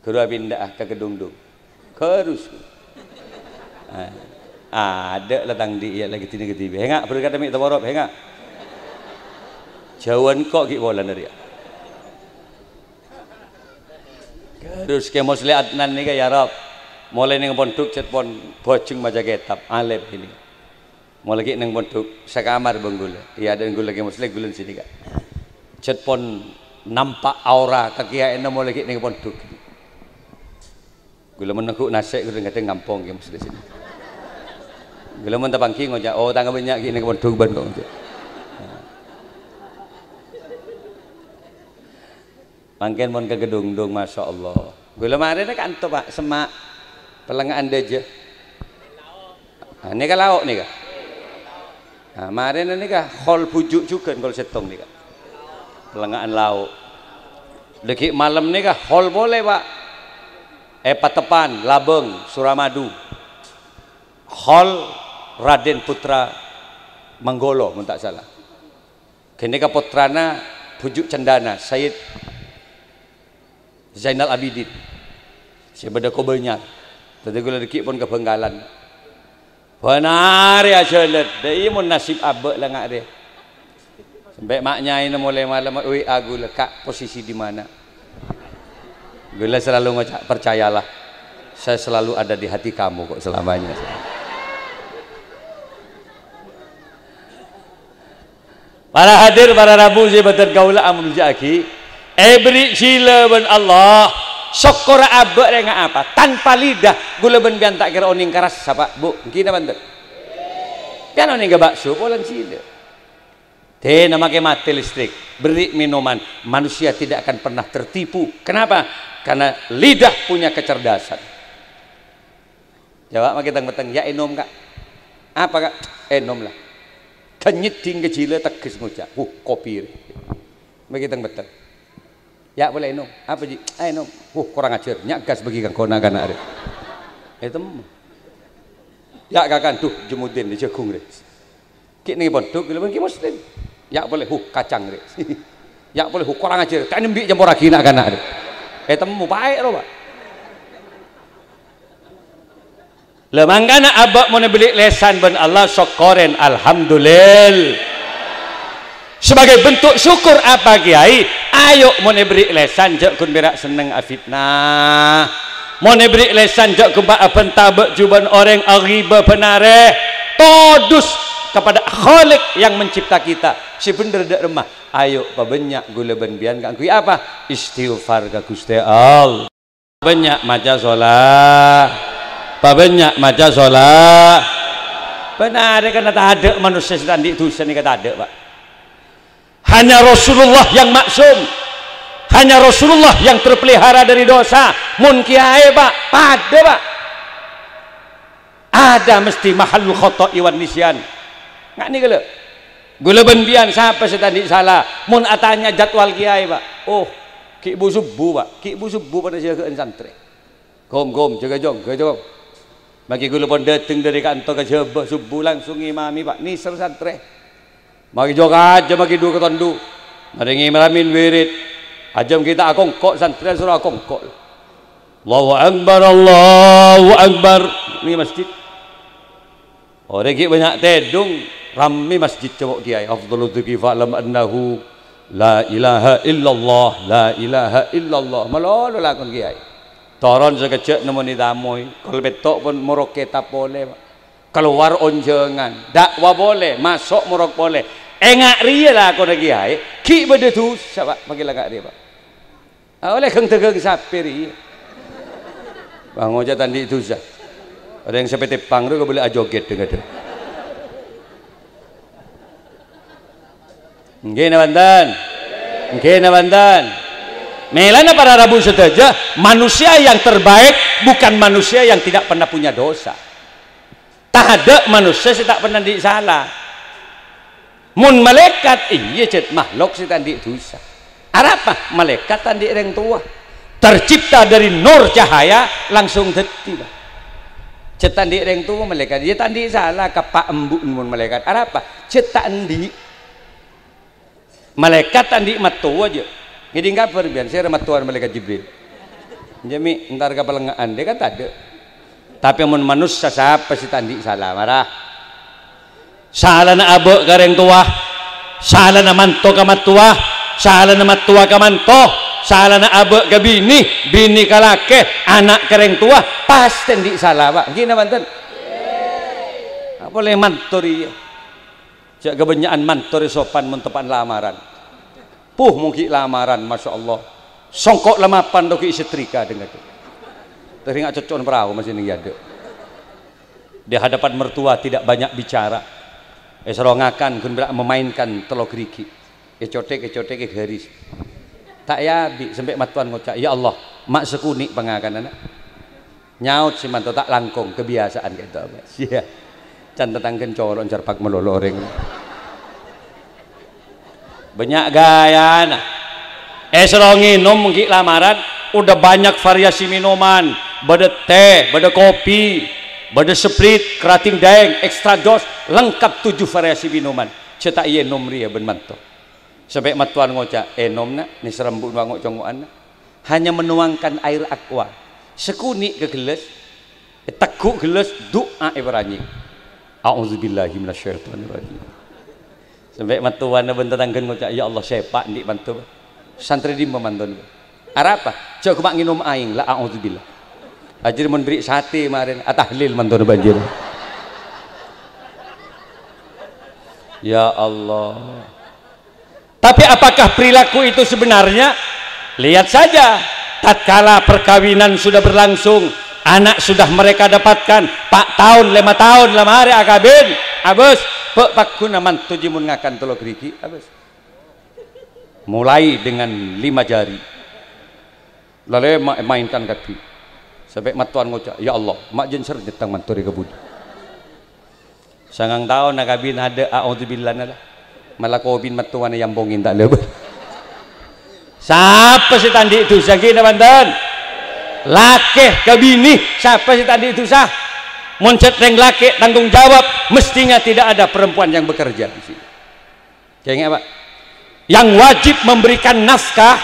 Ghuru apinda'a ka Kedungdung. Ghârus. Ah, adâ' la tang dhi' iyâ la ghâdhina ghâdhibi. Hènga', berkata mi' taporop, hènga'. Jhâuwân ko' ghi' polana rèya. Ghârus Kè Musli Adnan nèka, ya Rabb. Molaè neng pondhuk cè' pon bhâjheng maca kètab, alim ini. Molaè ghi' neng pondhuk, sakamar bân ghulâ. Iyâ, adâ' ghulâ Kè Musli, ghulâ sini, Ka'. Cè' pon nampa' aura kakèyaèna molaè ghi' neng pondhuk. Ghulâ mon neggu' nasè' kadhâng-kadhâng ngampong Kè Musli sini. Ghulâ mon tapangghi ngoca', "Oh, tang bânnya' ghi' neng pondhuk bân ko'." Mangkèn mon ka Kedungdung, masyaallah. Ghulâ marèna kanto, Pak, semma' pellenga'an dâjâ. Ah, nèka lao' nèka. Ah, marèna nèka hol bhuju' jhughân kol sèttong nèka. Pellenga'an lao'. Dâgghi' malem nèka hol polè, Pak. È Patepan, Labâng, Suramadu. Hol Raden Putra Manggolo, mon ta' sala. Ghânèka pottrana Bhuju' Cendana, Sayyid Zainal Abidin. Sè bâdâ Kobanyar. Dhâddhi ghulâ dâgghi' pon ka Bhângkalan. Bân arè ajhâlân, dâ' iyâ mon nasib abâ' la nga' rè. Sampè' ma' nyaèna molaè malem, "Wi, aku la, Ka', posisi di mana?" Ghulâ selalu ngoca', "Percayalah, saya selalu ada di hati kamu kok selamanya." Para hadir, para rabu sè bâdhân kaulâ amoljâ'aghi, èberri' jhilâ bân Allah. Sokkorra abâ' rèngnga apa? Tanpa lidah, ghulâ bân biyân ta' kèra onèng karassa, Pak, Bu. Ènggi napa bhunten? Biyân onèng ka bakso, polana jhilâ. Dina makè matè listrik, berri' minoman, manusia tidak akan pernah tertipu. Kenapa? Karena lidah punya kecerdasan. Jhâ' makè teng-petteng, "Ya, ènom, Ka'." "Apa, Ka'?" "Ènom, la." Ghânyèt dhing ka jhilâ tegghes ngoca', "Huh, kopi rè." Makè teng-petteng. "Ya, polè ènom." "Apa, Ji'?" "Ah, ènom." "Huh, korang ajhâr. Nya' gas bâgi ka engko' na'-kana' rè." Ètemmo. "Ya', Kakan, duh, jemudin, jhâghung rè." Ghi' neng pondhuk, ghulâ bân Kè Muslim. "Ya' polè, huh, kacang rè." "Ya' polè, huh, korang ajhâr. Ta' nembi' camporraghi na'-kana' rè." Ètemmo paè' ro, Pak. La mangkana abâ' mon èberri' lèsan bân Allah, sokkorè, alhamdulillah. Sebagai bentuk syukur apa, Kiai? Ayo, mon èberri' lèsan, jhâ' ghun pèra' senneng afitnah. Mon èberri' lèsan, jhâ' ghun pa-, abhânta bâ' jhubâ'ân orèng, aghibâ bân arè. Todus kepada Khalik yang mencipta kita. Sè bhendher dâ' remma. Ayo, pabânnya' ghulâ bân biyân kaangghuy apa? Istighfar ka Ghustè Allah. Pabânnya' maca shola-, pabânnya' maca shola-, bân arè karna tadâ' manossa sè ta' andi' dhusa nèka tadâ', Pak. Hanya Rasulullah yang maksum. Hanya Rasulullah yang terpelihara dari dosa. Mon kiyaè, Pak, padâ, Pak. Ada mesti mahallul khoto'i wan nisyan. Nga' nèka, lho. Ghulâ bân biyân sapa sè ta' andi' sala? Mon atanya jadwal kiyaè, Pak. Oh, ghi' bu-subu, Pak. Ghi' bu-subu padâ jâgâ'ân santrè. Gom, gom, jâgâ jhung, jâgâ jhung. Mangkè ghulâ pon dâteng dâri kanto ka Jhâbâ, subu langsung ngimami, Pak. Nèser santrè. Mangkè jhâ' kajâ, mangkè du-katondhu. Marè ngimami wirid. Ajâm ghi' ta' akongko' santrè, soro akongko'. Allahu Akbar, Allahu Akbar. Nèng masjid. Orèng ghi' bânnya' tèdung, rammè masjid cowok kiyaè. Afdhalu dzikri fa'lam annahu la ilaha illallah, la ilaha illallah. Malolo lakon kiyaè. Toron sakejjhâ' nemmonè tamoy. Kol pètto' pon morok kètab polè, Pak. Kalowar onjhângan, da'wa polè, maso' morok polè. Enga' rèya lakona kiyaè, ghi' bâdâ dhusa, Pak, makè la enga' rèya, Pak. Ah, ollè ghâng-dâghâng sapè rèya. Wah, ngoca' ta' andi' dhusa. Orèng sapè tèpang rowa kabâlâ ajogèt dhâng-kadhâng. Ngghi napa bhunten? Ngghi napa bhunten? Mèlana para rabu sadhâjâ, manusia yang terbaik bukan manusia yang tidak pernah punya dosa. Tadâ' manossa sè ta' pernah andi' sala. Mon malaèkat, iyâ, jhât makhlok sè ta' andi' dhusa. Arapa? Malaèkat ta' andi' rèng towa. Tercipta dari nur cahaya, langsung dhâddhi, Pak. Jhât ta' andi' rèng towa malaèkat, iyâ ta' andi' sala, ka pa' embu'en mon malaèkat. Arapa? Jhât ta' andi'. Malaèkat ta' andi' mattowa, jhâ'. Ngèdhing kabhâr biyân, sèra mattowana Malaèkat Jibril. Jâ' mi' entar ka palèngnga'an, dhika tadâ'. Tapè mon manossa sapa sè ta' andi' sala, mara. Salana abâ' ka rèng towa, salana manto ka mattowa, salana mattowa ka manto, salana abâ' ka binè, binè ka lakè, ana' ka rèng towa, pastè andi' sala, Pa'. Ghi napa bhunten? Polè manto rèya. Jâ' kabânnya'an manto rè sopan mon teppa'na lamaran. Puh, mon ghi' lamaran, masyaallah. Songko' la mapan to ghi' setrika dhâ-ngadhâ. Tèringa' cocco'na parao masih neng yadâ. Di hadapan mertua tidak banyak bicara. Èsoro ngakan ghun bârâ' memainkan tello ghârighi'. Ècothèk, ècothèk, ègharis. Ta' èabi', sampè' mattowana ngoca', "Ya Allah, ma' sakonè' pangakananna." Nyaot sè manto, "Ta' langkong, kabiyasaan ka'dinto, Mas." Iyâ. Can tatangghâna colo'na jhârbâk malolo orèng. Bânnya' ghâjâna. Èsoro ngènom ghi' lamaran, udah banyak variasi minuman. Bâdâ teh, bâdâ kopi, bâdâ Sprite, Krating Daeng, Extra Joss, lengkap tujuh variasi minuman. Jhâ' ta' èènom rèya bân manto. Sampè' mattowana ngoca', "Ènom, Na', nèserrem bu-, bu-, ango'-congo'an, Na'." Hanya menuangkan air aqua. Sakonè' ka gellâs, ètegghu' gellâs, du'a èparanyè. "A'udzubillahi minasyaitonirrajim." Sampè' mattowana bân tatangghâna ngoca', "Ya Allah, sèpa' andi' manto." Santrè dimma mantona? Arapa? Jhâ' ghumma' ngènom aèng, la a'udzubillah. Ajâr mon bherri' satè marèna, atahlil mantona bânjir. Ya Allah. Tapi apakah perilaku itu sebenarnya? Lihat saja, tatkala perkawinan sudah berlangsung, anak sudah mereka dapatkan, pa' taon, lèma taon la marè akabin, abâs, bâ' pagghuna manto jiyâ mon ngakan tello ghârighi', abâs. Mulai dengan lima jari. La lèma' èmainkan kabbhi. Sampè' mattowana ngoca', "Ya Allah, ma' jhân serrè tang manto rè ka budi." Sangang taon akabin adâ' a'udzubillahna la. Mala kopi mattowana èampongè ta' lèbât. Sapa sè ta' andi' dhusa ghi napa bhunten? Lakè ka binè, sapa sè ta' andi' dhusa? Mon cè' rèng lakè tanggung jawab, mestinya tidak ada perempuan yang bekerja di sini. Kèngèng, Pak. Yang wajib memberikan nafkah,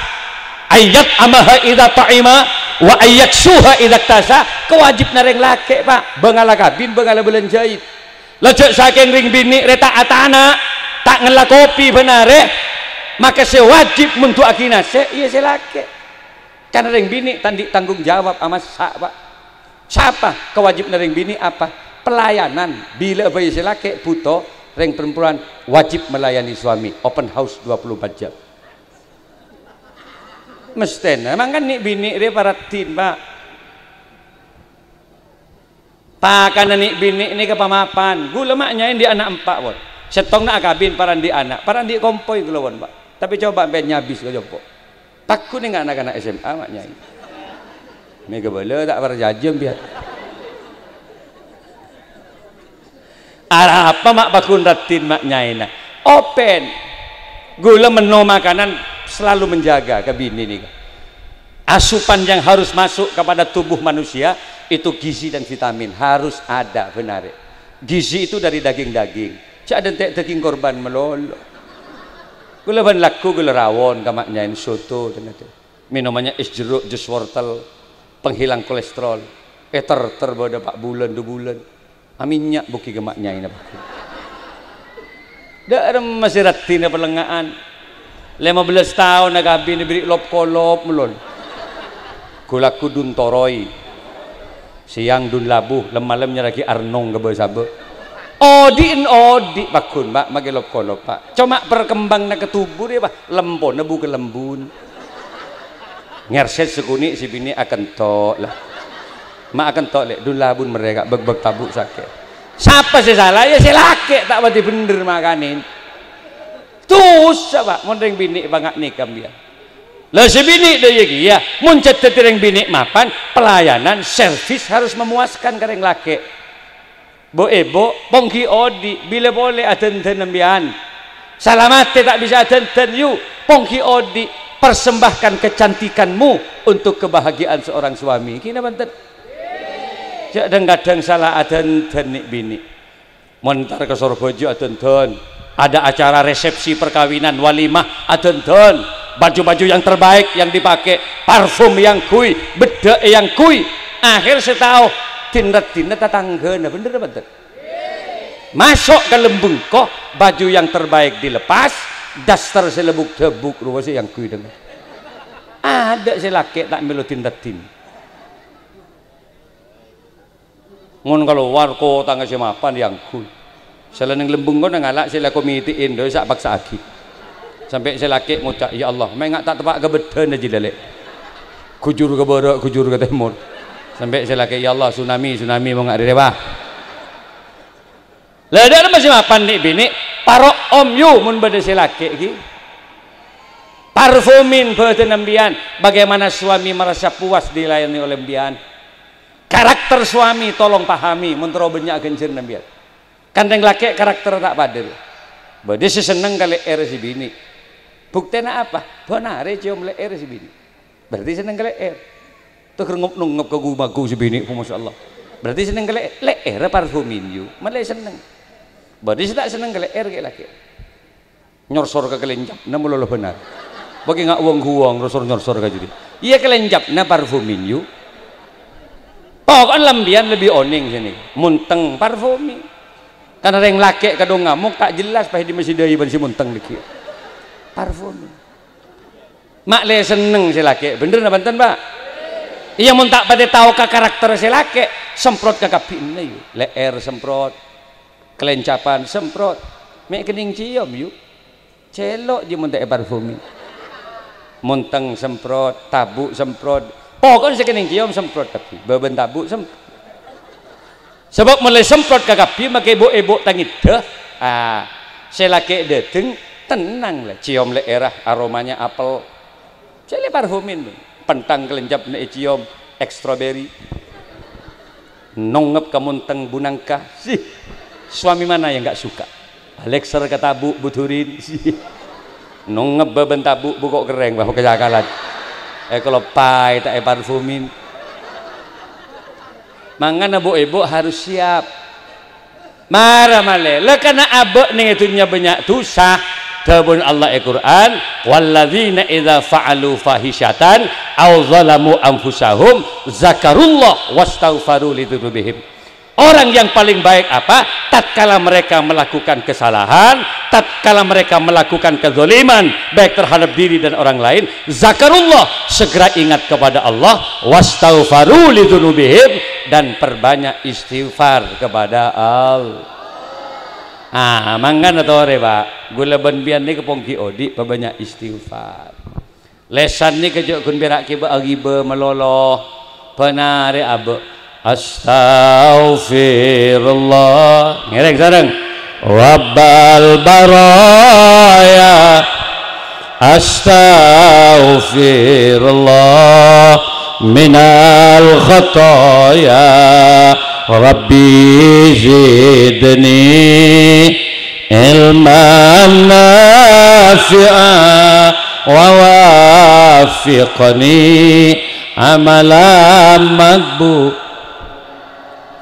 ayyat amaha idza ta'ima, wa ayyaksuha idza tasa, kawajibna rèng lakè, Pak. Bângalla kabin, bângalla bâlânjhâi. La jhâ' sakèng rèng binè' rè ta' atana', ta' ngella kopi bân arè, maka sè wajib monduwâghi nasè', iyâ sè lakè. Kan rèng binè' ta' andi' tanggung jawab amassa', Pak. Sapa? Kawajibna rèng binè' apa? Pelayanan. Bilâ bhâi sè lakè' bhuto, rèng perempuan wajib melayani suami. Open house dua puluh empat jam. Mesthèna, mangkana nè' binè' rè paraddhin, Pak. Pakana nè' binè' nèka pamapan. Ghulâ ma' nyaè andi' ana' empa', pon. Sèttongnga akabin, para andi' ana', para andi' kompoy ghulâ, pon, Pak. Tapè coba sampèyan nyabis ka compo'. Pagghun nèng na'-kana' S M A ma' nyaè. Mè' ghâbâlâ ta' parcajâ sampèyan. Arapa ma' pagghun raddhin ma' nyaèna? Open. Ghulâ menno makanan selalu menjaga ka binè nèka. Asupan yang harus masuk kepada tubuh manusia itu gizi dan vitamin harus ada, bhender. Gizi itu dari daging-daging. Jhâ' dântè' daging korban malolo. Ghulâ bân lagghu ghulâ rawon ka ma' nyaèna soto, dâ-ngadâ. Minumannya es jeruk, jus wortel, penghilang kolesterol. Èter-ter bâdâ pa' bulân, du bulân. Aminnya' bughi ka ma' nyaèna bughi. Dâ' remma sè raddhinna palèngnga'an. Lèma bellâs taon akabin èbèrri' lop-kolop mellon. Ghu-lagghu dun toroy. Sèyang dun labu, lem-malem nyarraghi arnong ka bâ-sabâ. Odi'en odi' pagghun, Pak, makè lop-kolop, Pak. Coma perkembanganna ka tubuh rèya, Pak, lempona bu-kalembun. Ngèrsèt sakonè' sè binè' akento', la. Ma' akento', Lè', dun labun merrè, Ka', bek-bek tabu' sakè'. Sapa sè sala? Iyâ sè lakè' ta' patè bhender makanè. Dhusa, Pak, mon rèng binè' panga' nèka, sampèyan. La sè binè' dâ' iyâ kèya, mon jhâ' dhâddhi rèng binè' mapan, pelayanan, servis harus memuaskan ka rèng lakè'. Bu'-èbhu, pongghi odi', bilâ polè adhândhân sampèyan. Salamatè ta' bisa adhândhân, yu, pongghi odi', persembahkan kecantikanmu untuk kebahagiaan seorang suami. Ghi napa bhunten? Jhâ' dhâng-kadhâng sala adhândhân nè' binè'. Mon entar ka Sorbhâjâ adhândhân, ada acara resepsi perkawinan, walimah adhândhân, Baju-baju yang terbaik yang dipakai, parfum èangghuy, beddhâ èangghuy. Akhèr sè tao, din-raddhinna tatanggâna, bhender apa bhunten? Maso' ka lem bengko, baju yang terbaik dilepas, daster sè lebuk-debuk rowa sè èangghuy dhâng. Adâ' sè lakè' ta' mèlo din-raddhin. Mon kalowar kotangnga sè mapan èangghuy. Sè la neng lem bengko nangala' sè la komite'è, dâ' sa' paksa'aghi. Sampè' sè lakè' ngoca', "Ya Allah, ma' enga' ta' teppa' ka beddhâna jiyâ, Lè'. Ghujur ka bârâ', ghujur ka tèmor." Sampè' sè lakè', "Ya Allah, tsunami, tsunami, mon nga' rèya, wah." La dâ' remma sè mapan nè'-binè', paro' om yu mon bâdâ sè lakè' ghi. Parfumin bhâdhânna empèyan, bagaimana suami merasa puas dilayani oleh empèyan. Karakter suami tolong pahami, mon terro bânnya' ghânjhârânna empèyan. Kan rèng lakè' karakter ta' padâ, rè. Bâdâ sè senneng ka lè'èrra sè binè'. Buktèna apa? Bân arè cèyom lè'èrra sè binè'. Berarti senneng ka lè'èr. Tèghâr ngep-nongngep ka gu-magu sè binè', oh, masyaallah. Berarti senneng ka lè-, lè'èrra parfumin yu, malè senneng. Bâdâ sè ta' senneng ka lè'èr ghi' lakè'. Nyorsor ka kalèncapna malolo bân arè. Paghi nga' wong-guwong rosor nyorsor ka jârèya. Iyâ kalèncapna parfumin yu. Pokokna la empèyan lebbi onèng sènè. Montèng parfumin. Karna rèng lakè' kadhâng ngamok ta' jelas pas dimèsidai bân sè montèng dhâggi'. Parfumin. Malè senneng sè lakè'. Bhender napa bhunten, Pak? Iyâ, mon ta' patè tao ka karakter sè lakè', semprot ka kabbhina yu. Lè'èr semprot. Kalèncapan semprot. Mè' kennèng cèyom yu. Cèlo' jiyâ mon ta' èparfumin. Montèng semprot, tabu' semprot. Pokokna sè kennèng cèyom semprot kabbhi. Bâbân tabu' sem-, sabâb malè semprot ka kabbhi, makè èbok-èbok ta' ngèdhâ. Ah, sè lakè' dâteng, tennang la, cèyom lè'èrra, aromanya apel. Cè' lè parfumin, pentang kalèncapna ècèyom, strawberry. Nongngep ka montèng bunangka. Sih. Suami mana yang nggak suka? Alexer ka tabu' budurin. Sih. Nongngep bâbân tabu' buko' kerrèng, wah, kacakalan. Èkaloppaè ta' èparfumin. Mangkana bu-ibu harus siap. Mara malè, la kana abâ' neng è dhunnya bânnya' dhusa. Dhâbuna Allah è Qur'an, "Walladzina idza fa'alu fahisyatan aw zalamu anfusahum zakarullah wastaghfaru lidzunubihim." Orang yang paling baik apa? Tatkala mereka melakukan kesalahan, tatkala mereka melakukan kezaliman, baik terhadap diri dan orang lain, zakarullah, segera ingat kepada Allah, wastaghfaru lidzunubihim, dan perbanyak istighfar kepada Allah. Ah, mangkana torè, Pak. Ghulâ bân pèyan nèka ponggi odi', pabânnya' istighfar. Lèsan nèka jhâ' ghun pèra' ghibâ-aghibâ malolo. Bân arè abâ'. Astaghfirullah. Ngèrèng sareng. Rabbal baraya. Astaghfirullah minal khataya. Rabbi zidni ilman nafi'a wa waffiqni amalan maqbu-,